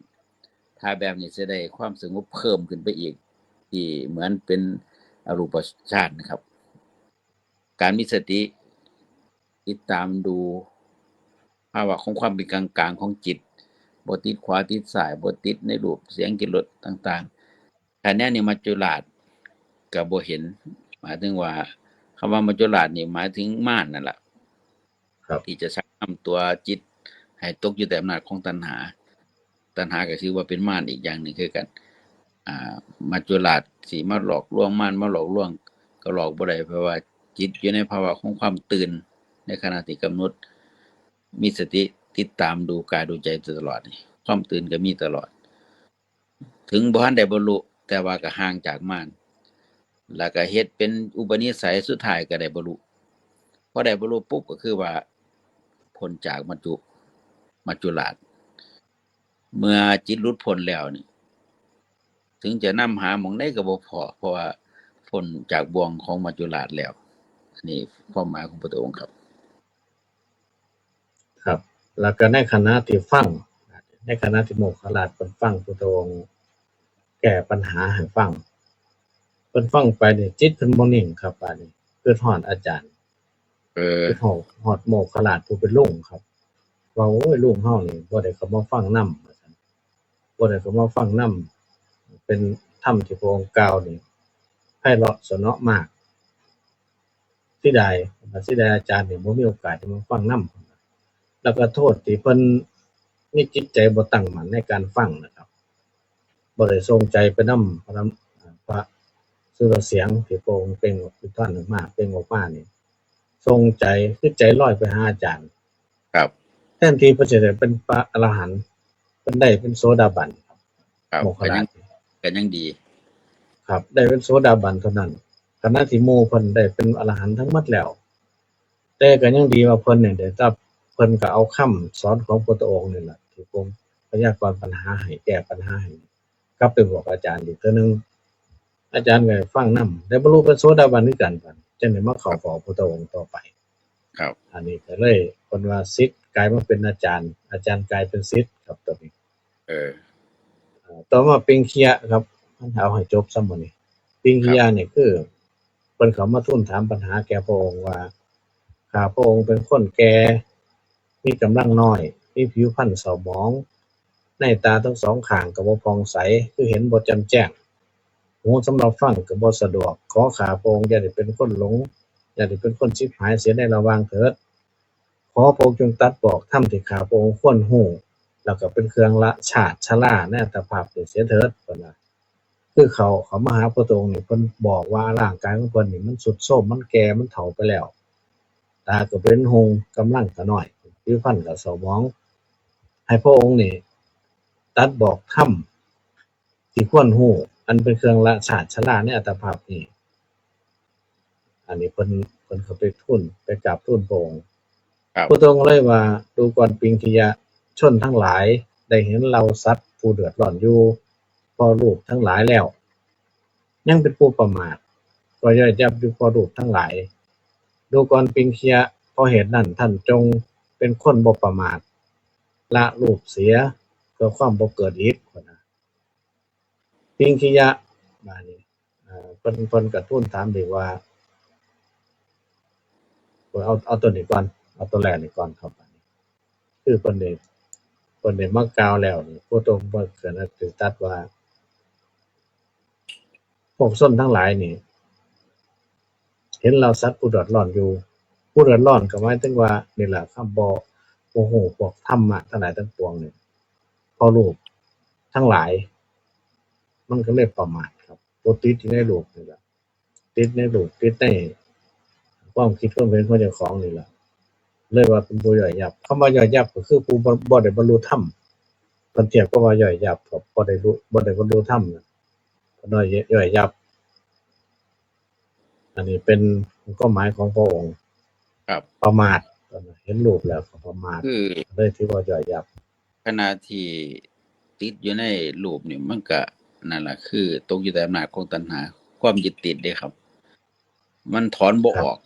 ถ้าแบบนี้จะได้ความสงบเพิ่มขึ้นไปอีก ที่เหมือนเป็นอรูปฌานนะครับ การมีสติติดตามดูภาวะของความเป็นกลางๆของจิต บ่ติดขวาติดซ้าย บ่ติดในรูป เสียง กลิ่น รส ต่างๆ ถ้าแนวนี้มัจจุราชก็บ่เห็น หมายถึงว่า คำว่ามัจจุราชนี่หมายถึงมารนั่นล่ะ ครับ ที่จะชักนำตัวจิตให้ตกอยู่แต่อำนาจของตัณหา ตัณหาก็ถือว่าเป็นมารอีกอย่างหนึ่งคือกัน อ่า มัจจุราชสิมาหลอกลวง มารมาหลอกลวง ก็หลอกบ่ได้ เพราะว่าจิตอยู่ในภาวะของความตื่น ในขณะที่กำหนด มีสติติดตามดูกายดูใจตลอดนี่ ความตื่นก็มีตลอด ถึงบ่ทันได้บรรลุ แต่ว่าก็ห่างจากมาร แล้วก็เฮ็ดเป็นอุปนิสัย สุดท้ายก็ได้บรรลุ พอได้บรรลุปุ๊บก็คือว่าพ้นจากมัจจุ มัจจุราช เมื่อจิตหลุดพ้นแล้วนี่ ถึงจะนำหาหม่องใดก็บ่พ้อ เพราะว่าพ้นจากบ่วงของมัจจุราชแล้ว อันนี้ความหมายของพระพุทธองค์ครับ ครับ แล้วก็ในขณะที่ฟัง ในขณะที่โมคคัลลาชเพิ่นฟังพุทธองค์แก้ปัญหาให้ฟัง เพิ่นฟังไปนี่จิตเพิ่นบ่นิ่งครับ บาดนี้คิดฮอดอาจารย์ เออ คิดฮอด ฮอดโมคคัลลาชผู้เป็นลุงครับ ว่า โอ้ย ลุงเฮานี่บ่ได้เข้ามาฟังนำ ว่าซั่น บ่ได้เข้ามาฟังนำ เป็นธรรมที่พระองค์กล่าวนี่ไพเราะเสนาะมาก เสียดาย เสียดายอาจารย์นี่บ่มีโอกาสได้มาฟังนำ แล้วก็โทษที่เพิ่นมีจิตใจบ่ตั้งมั่นในการฟังนะครับ บ่ได้ส่งใจไปนำพระ พระสุรเสียงที่พระองค์เปล่งออก อุทานออกมา เปล่งออกมานี่ ส่งใจ คือใจลอยไปหาอาจารย์ ครับ แทนที่เพิ่นสิได้เป็นพระอรหันต์ เพิ่นได้เป็นโสดาบัน ครับ โมคคัลลาช ก็ยังดี ครับ ได้เป็นโสดาบันเท่านั้น ขณะที่หมู่เพิ่นได้เป็นอรหันต์ทั้งหมดแล้ว แต่ก็ยังดีว่าเพิ่นเนี่ยได้รับ เพิ่นก็เอาคำสอนของพระพุทธองค์นี่แหละ ที่พระองค์พยากรณ์ปัญหาให้ แก้ปัญหาให้ กลับไปบอกอาจารย์อีกเทื่อนึง อาจารย์ก็ฟังนำ ได้บรรลุเป็นโสดาบันคือกัน จั่งได้มาเข้าเฝ้าพระพุทธองค์ต่อไป ครับ อันนี้ก็เลยเพิ่นว่าศิษย์กลายมาเป็นอาจารย์ อาจารย์กลายเป็นศิษย์ครับ ตัวนี้ เออ เอ่อ ต่อมาปิงคียะครับ มันเอาให้จบซะมื้อนี้ ปิงคียะนี่คือ เพิ่นเข้ามาทูลถามปัญหาแก่พระองค์ว่า ข้าพระองค์เป็นคนแก่ มีกำลังน้อย มีผิวพรรณเศร้าหมอง ในตาทั้งสองข้างก็บ่ผ่องใส คือเห็นบ่แจ่มแจ้ง หูสำหรับฟังก็บ่สะดวก ขอข้าพระองค์อย่าได้เป็นคนหลง อย่าได้เป็นคนฉิบหายเสียในระหว่างเถิด ขอพระองค์จงตรัสบอกธรรมที่ข้าพระองค์ควรฮู้ แล้วก็เป็นเครื่องละชาติชราในอัตภาพนี้เสียเถิด เพิ่นว่า คือเขาเขามาหาพระองค์นี่ เพิ่นบอกว่าร่างกายของเพิ่นนี่มันทรุดโทรม มันแก่ มันเฒ่าไปแล้ว ตาก็เป็นหุง กำลังก็น้อย ผิวพรรณก็เศร้าหมอง ให้พระองค์นี่ตรัสบอกธรรมที่ควรรู้ อันเป็นเครื่องละชาติชราในอัตภาพนี้ อันนี้เพิ่น เพิ่นก็ไปทูล ไปกราบทูลพระองค์ ครับ พระองค์เลยว่า ดูก่อนปิงคิยะ ชนทั้งหลายได้เห็นเหล่าสัตว์ผู้เดือดร้อนอยู่ เพราะรูปทั้งหลายแล้ว ยังเป็นผู้ประมาท ก็ย่อยยับอยู่เพราะรูปทั้งหลาย ดูก่อนปิงคิยะ เพราะเหตุนั้นท่านจงเป็นคนบ่ประมาท ละรูปเสีย เพื่อความบ่เกิดอีก ปิงคิยะ บาดนี้ เอ่อ เพิ่น เพิ่นก็ทูลถามอีกว่า เอา เอาตัวนี้ก่อน เอาตัวแรกนี่ก่อนครับ คือเพิ่นได้ เพิ่นได้มากล่าวแล้วนี่ พระองค์เพิ่นก็ได้ตรัสว่า พวกชนทั้งหลายนี่ เห็นเหล่าสัตว์ผู้เดือดร้อนอยู่ ผู้เดือดร้อนก็หมายถึงว่านี่แหละ คำบ่ บ่ฮู้พวกธรรมะทั้งหลายทั้งปวงนี่ เพราะรูปทั้งหลาย มันก็เลยประมาทครับ บ่ติดอยู่ในรูปนี่แหละ ติดในรูป ติดในความคิดความเห็นของเจ้าของนี่แหละ เลยว่าเป็นผู้ย่อยยับ คำว่าย่อยยับก็คือผู้บ่ บ่ได้บรรลุธรรม เพิ่นเทียบกับว่าย่อยยับ ก็บ่ได้รู้ บ่ได้บรรลุธรรมน่ะ เพิ่นว่าย่อยยับ อันนี้เป็นความหมายของพระองค์ ครับ ประมาท เห็นรูปแล้วก็ประมาท คือ เลยถือว่าย่อยยับ ขณะที่ติดอยู่ในรูปนี่ มันก็นั่นล่ะ คือตกอยู่ใต้อำนาจของตัณหา ความยึดติดเด้ครับ มันถอนบ่ ครับ ออก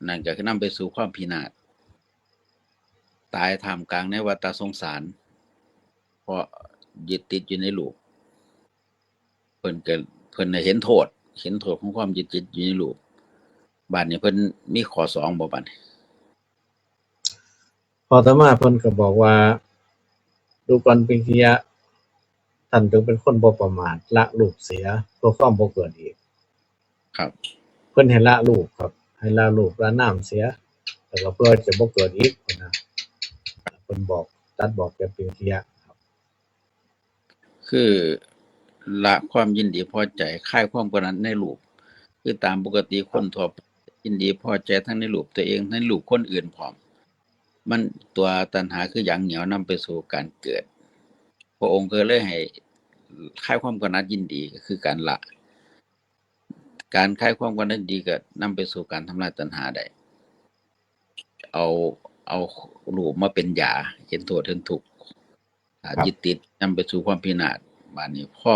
นั่นก็คือนำไปสู่ความพินาศ ตายท่ามกลางในวัฏสงสาร เพราะยึดติดอยู่ในรูป เพิ่นก็ เพิ่นน่ะเห็นโทษ เห็นโทษของความยึดติดอยู่ในรูป บาดนี้เพิ่นมีข้อสองบ่บัดนี้ พอต่อมาเพิ่นก็บอกว่า ดูก่อนปิงคิยะ ท่านจงเป็นคนบ่ประมาท ละรูปเสีย เพื่อความบ่เกิดอีก ครับ เพิ่นให้ละรูปครับ ให้ละรูปละนามเสีย แล้วก็เพื่อจะบ่เกิดอีกนะ เพิ่นบอก ตรัสบอกแก่ปิงคิยะครับ คือละความยินดีพอใจ คลายความกำหนัดในรูป คือตามปกติคนทั่วไปยินดีพอใจทั้งในรูปตัวเอง ทั้งในรูปคนอื่นพร้อม มันตัวตัณหาคือหยังเหนี่ยวนำไปสู่การเกิด พระองค์ก็เลยให้คลายความกำหนัดยินดี ก็คือการละ การคลายความกำหนัดยินดีก็นำไปสู่การทำลายตัณหาได้ เอา เอารูปมาเป็นยา เห็นโทษเห็นทุกข์ ถ้า ครับ ยึดติดนำไปสู่ความพินาศ บาดนี้พอ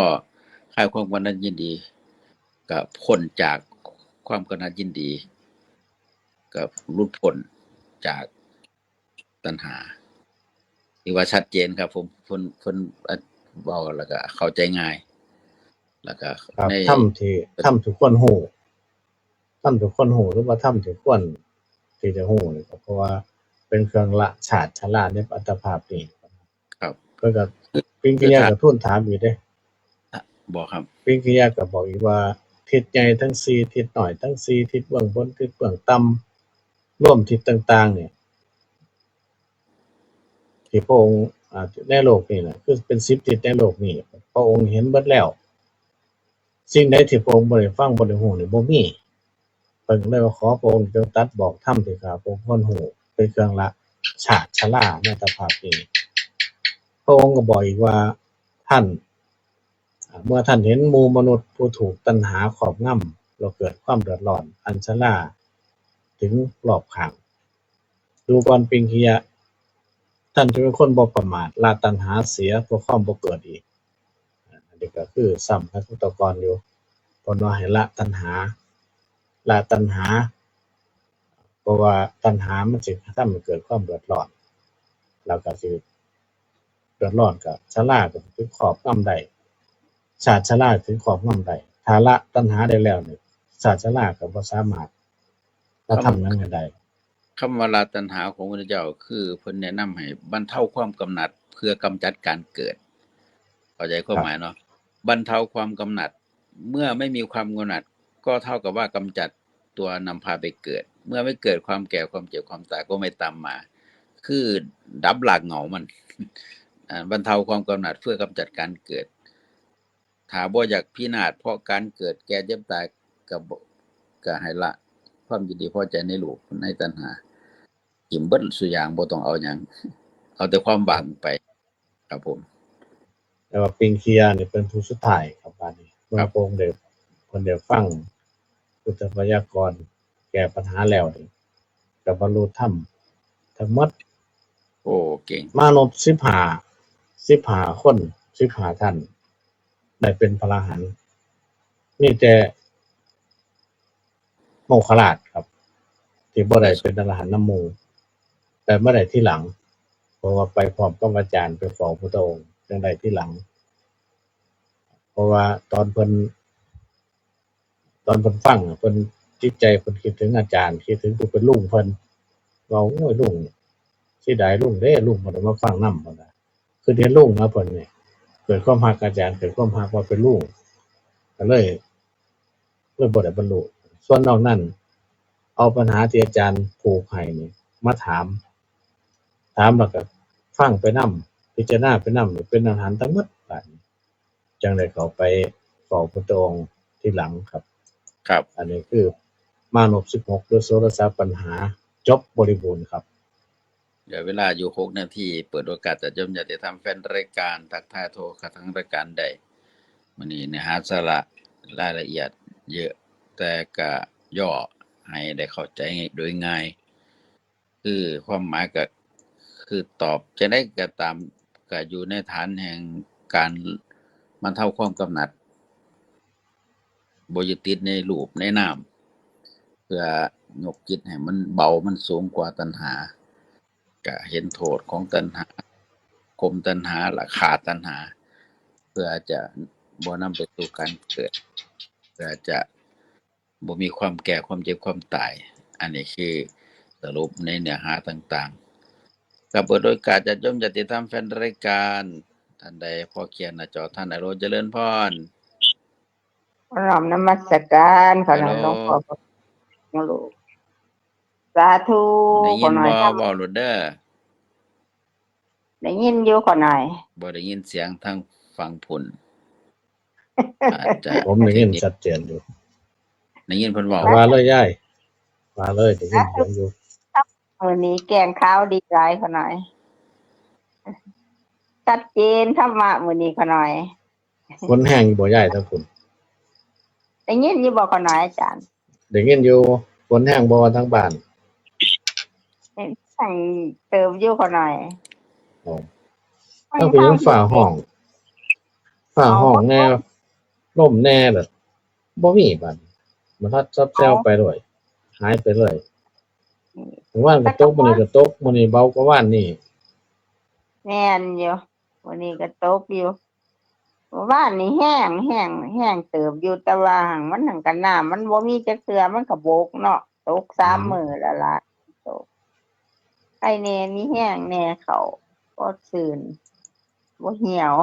คลายความกำหนัดยินดี ก็พ้นจากความกำหนัดยินดี ก็หลุดพ้นจากตัณหา ที่ว่าชัดเจนครับ ผม เพิ่น เพิ่น เอ่อ เว้าแล้วก็เข้าใจง่าย แล้วก็ ครับ ใน ธรรมที่ ธรรมที่ควรรู้ ธรรมที่ควรรู้ หรือว่าธรรมที่ควรที่จะรู้นี่ก็เพราะว่าเป็นเครื่องละชาติชราในอัตภาพนี้ ครับ เพิ่นก็ ปิงคิยะก็ทูลถามอีกเด้ บอกครับ ปิงคิยะก็บอกอีกว่า ทิศใหญ่ทั้งสี่ ทิศน้อยทั้งสี่ ทิศเบื้องบน ทิศเบื้องต่ำ รวมทิศต่างๆ เนี่ย ที่พระองค์ อ่า ในโลกนี้นะ คือเป็นสิบทิศในโลกนี้ พระองค์เห็นเบิดแล้ว สิ่งใดที่พระองค์บ่ได้ฟังบ่ได้รู้นี่บ่มี เพิ่นเลยว่าขอพระองค์จงตรัสบอกธรรมที่ข้าพระองค์ควรรู้ เป็นเครื่องละชาติชราในอัตภาพนี้ พระองค์ก็บอกอีกว่า ท่าน อ่า เมื่อท่านเห็นหมู่มนุษย์ผู้ถูกตัณหาครอบงำ แล้วเกิดความเดือดร้อนอันชราถึงรอบข้าง ดูก่อนปิงคิยะ ท่านจะเป็นคนบ่ประมาท ละตัณหาเสียเพื่อความบ่เกิดอีก อันนี้ก็คือซ้ำกับตะกอนอยู่ เพิ่นว่าให้ละตัณหา ละตัณหา เพราะว่าตัณหามันสิทำให้เกิดความเดือดร้อน แล้วก็สิเดือดร้อนก็ชราก็สิครอบงำได้ ชาติชราสิครอบงำได้ ถ้าละตัณหาได้แล้วนี่ ชาติชราก็บ่สามารถกระทำหยังให้ได้ คำว่าละตัณหาของพระพุทธเจ้า คือเพิ่นแนะนำให้บรรเทาความกำหนัดเพื่อกำจัดการเกิด เข้าใจความหมายเนาะ บรรเทาความกำหนัด เมื่อไม่มีความกำหนัด ก็เท่ากับว่ากำจัดตัวนำพาไปเกิด เมื่อไม่เกิดความแก่ความเจ็บความตายก็ไม่ตามมา คือดับรากเหง้ามัน อ่า บรรเทาความกำหนัดเพื่อกำจัดการเกิด ถ้าบ่อยากพินาศเพราะการเกิดแก่เจ็บตาย ก็บ่ ก็ให้ละความยินดีพอใจในรูปในตัณหา ถิ่มเบิดซุอย่าง บ่ต้องเอาหยัง เอาแต่ความว่างไป ครับผม แต่ว่าปิงเคียนี่เป็นผู้สุดท้ายครับ บาดนี้ ครับ เมื่อพระองค์ได้ เพิ่นได้ฟังพุทธพยากรณ์แก้ปัญหาแล้วนี่ ก็บรรลุธรรมทั้งหมด โอ้ เก่ง มานพสิบห้า สิบห้าคน สิบห้าท่าน ได้เป็นพระอรหันต์ มีแต่ โมคคัลลาชครับ ที่บ่ได้เป็นอรหันต์นำหมู่ แต่มาได้ทีหลัง เพราะว่าไปพร้อมกับอาจารย์ไปเฝ้าพุทธองค์ จั่งได้ทีหลัง เพราะว่าตอนเพิ่น ตอนเพิ่นฟังน่ะ เพิ่นจิตใจเพิ่นคิดถึงอาจารย์ คิดถึงผู้เป็นลุงเพิ่น ว่า โอ้ย ลุง เสียดายลุงเด้ ลุงบ่ได้มาฟังนำ เพิ่นว่า คือเห็นลุงนะเพิ่นนี่ เกิดความฮักอาจารย์ เกิดความฮักว่าเป็นลุง ก็เลย เลยบ่ได้บรรลุ ส่วนนอกนั้น เอาปัญหาที่อาจารย์ผูกให้นี่มาถาม ถามแล้วก็ฟังไปนำ พิจารณาไปนำ เป็นอรหันต์ทั้งหมด บาดนี้ จั่งได้เข้าไปเฝ้าพุทธองค์ทีหลังครับ ครับ อันนี้คือมานพสิบหก หรือโสรสปัญหา จบบริบูรณ์ครับ เหลือเวลาอยู่หกนาที เปิดโอกาสญาติโยมญาติธรรมแฟนรายการ ทักทายโทรเข้าทางรายการได้ มื้อนี้เนื้อหาสาระรายละเอียดเยอะ แต่ก็ย่อให้ได้เข้าใจโดยง่าย คือความหมายก็คือตอบจั่งใดก็ตาม ก็อยู่ในฐานแห่งการบรรเทาความกำหนัด บ่ยึดติดในรูปในนาม เพื่อยกจิตให้มันเบา มันสูงกว่าตัณหา ก็เห็นโทษของตัณหา ข่มตัณหา และฆ่าตัณหา เพื่อจะบ่นำไปสู่การเกิด เพื่อจะบ่มีความแก่ ความเจ็บ ความตาย อันนี้คือสรุปในเนื้อหาต่างๆ ก็เปิดโอกาสญาติโยมญาติธรรมแฟนรายการ ท่านใดพอเขียนหน้าจอ ท่านอโลเจริญพร น้อมนมัสการค่ะ ฮัลโหล หลวงพ่อ หลวงลูก สาธุ ได้ยิน ขอหน่อย บ่ เว้าโลดเด้อ ได้ยินอยู่ขอหน่อย บ่ได้ยินเสียงทางฝั่งพุ้น อาจจะ ผมได้ยินชัดเจนอยู่ ได้ยินเพิ่นเว้า ว่าเลยยาย ว่าเลย ได้ยินเสียงอยู่ มื้อนี้แกงขาวดีหลายขอหน่อย ชัดเจนธรรมะมื้อนี้ขอหน่อย ฝนแฮงอยู่บ่ยายทางพุ้น ได้ยินอยู่บ่ขอหน่อยอาจารย์ ได้ยินอยู่ ฝนแฮงบ่ทางบ้าน แฮงเติบอยู่ขอหน่อย อ๋อ มัน ทางพุ้นยังฟ้าฮ้อง ฟ้าฮ้องแน่ ลมแน่ แบบ บ่มีบัด มันพัดซับแซวไปเลย หายไปเลย มื้อวานก็ตก มื้อนี้ก็ตก มื้อนี้เบากว่าวานนี้ แม่นอยู่ มื้อนี้ก็ตกอยู่ มื้อวานนี่แฮง แฮง แฮงเติบอยู่ แต่ว่าหั่น มันหั่นกะน้ำมันบ่มีจักเทื่อ มันก็บกเนาะ ตกสาม อืม มื้อแล้วล่ะ ตก ไผแหน่ มีแฮงแหน่ ข้าวพอซื่น บ่เหี่ยว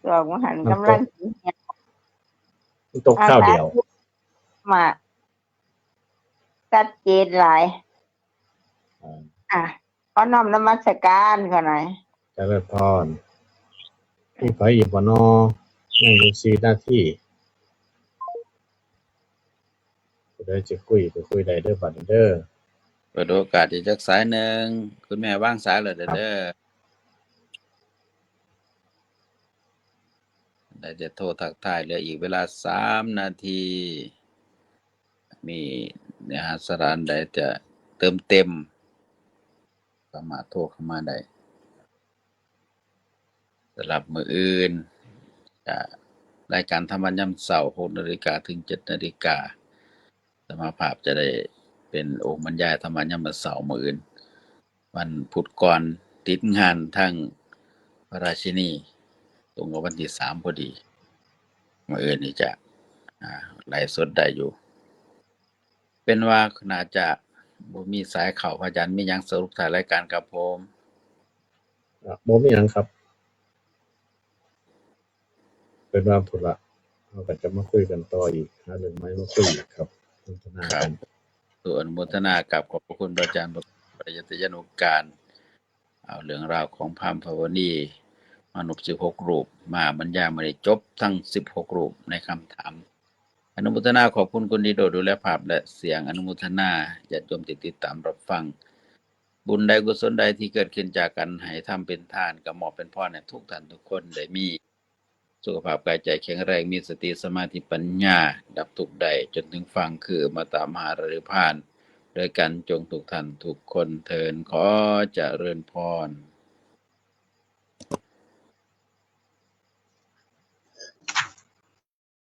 ช่วงว่าหั่น มันตก กำลังสิเหี่ยว มันตกคราวเดียว อาสาธุ มา ชัดเจนหลาย อ่า อ่ะ ขอน้อมนมัสการขอหน่อย เจริญพร มีไผอีกบ่น้อ ยังอยู่สี่นาที ผู้ใดจะคุยก็คุยได้เด้อบัดนี้เด้อ เปิดโอกาสอีกจักสายหนึ่ง คุณแม่วางสายแล้วเด้อ ครับ เด้อ ได้จะโทรทักทาย เหลืออีกเวลาสามนาที มีเนื้อหาสาระอันใดจะเติมเต็ม สามารถโทรเข้ามาได้ สำหรับมื้ออื่น จะรายการธรรมะยามเช้า หกนาฬิกาถึงเจ็ดนาฬิกา อาตมาภาพจะได้เป็นองค์บรรยายธรรมะยามเช้ามื้ออื่น วันพุธก่อนติดงานทางพระราชินี ตรงกับวันที่สามพอดี มื้ออื่นนี่จะ อ่า ไลฟ์สดได้อยู่ เป็นว่าน่าจะบ่มีสายเข้า พระอาจารย์มีหยังสรุปท้ายรายการครับผม อ่ะ บ่มีหยังครับ เป็นว่าพุ้นละ เราก็จะมาคุยกันต่ออีก หาเรื่องใหม่มาคุยอีกครับ อนุโมทนากัน ครับ อนุโมทนากับขอบพระคุณพระอาจารย์ ยตยานุการ เอาเรื่องราวของพราหมณ์พระวนีมนุษย์สิบหกรูปมาบรรยายมาได้จบทั้งสิบหกรูปในคำถาม อนุโมทนาขอบคุณคุณดีโดดูแลภาพและเสียง อนุโมทนาญาติโยมที่ติดตามรับฟัง บุญใดกุศลใดที่เกิดขึ้นจากการให้ทำเป็นทานก็มอบเป็นพรให้ทุกท่านทุกคนได้มีสุขภาพกายใจแข็งแรง มีสติสมาธิปัญญา ดับทุกข์ได้จนถึงฝั่งคืออมตะมหาฤาลีพานด้วยกันจงทุกท่านทุกคนเทอญ ขอเจริญพร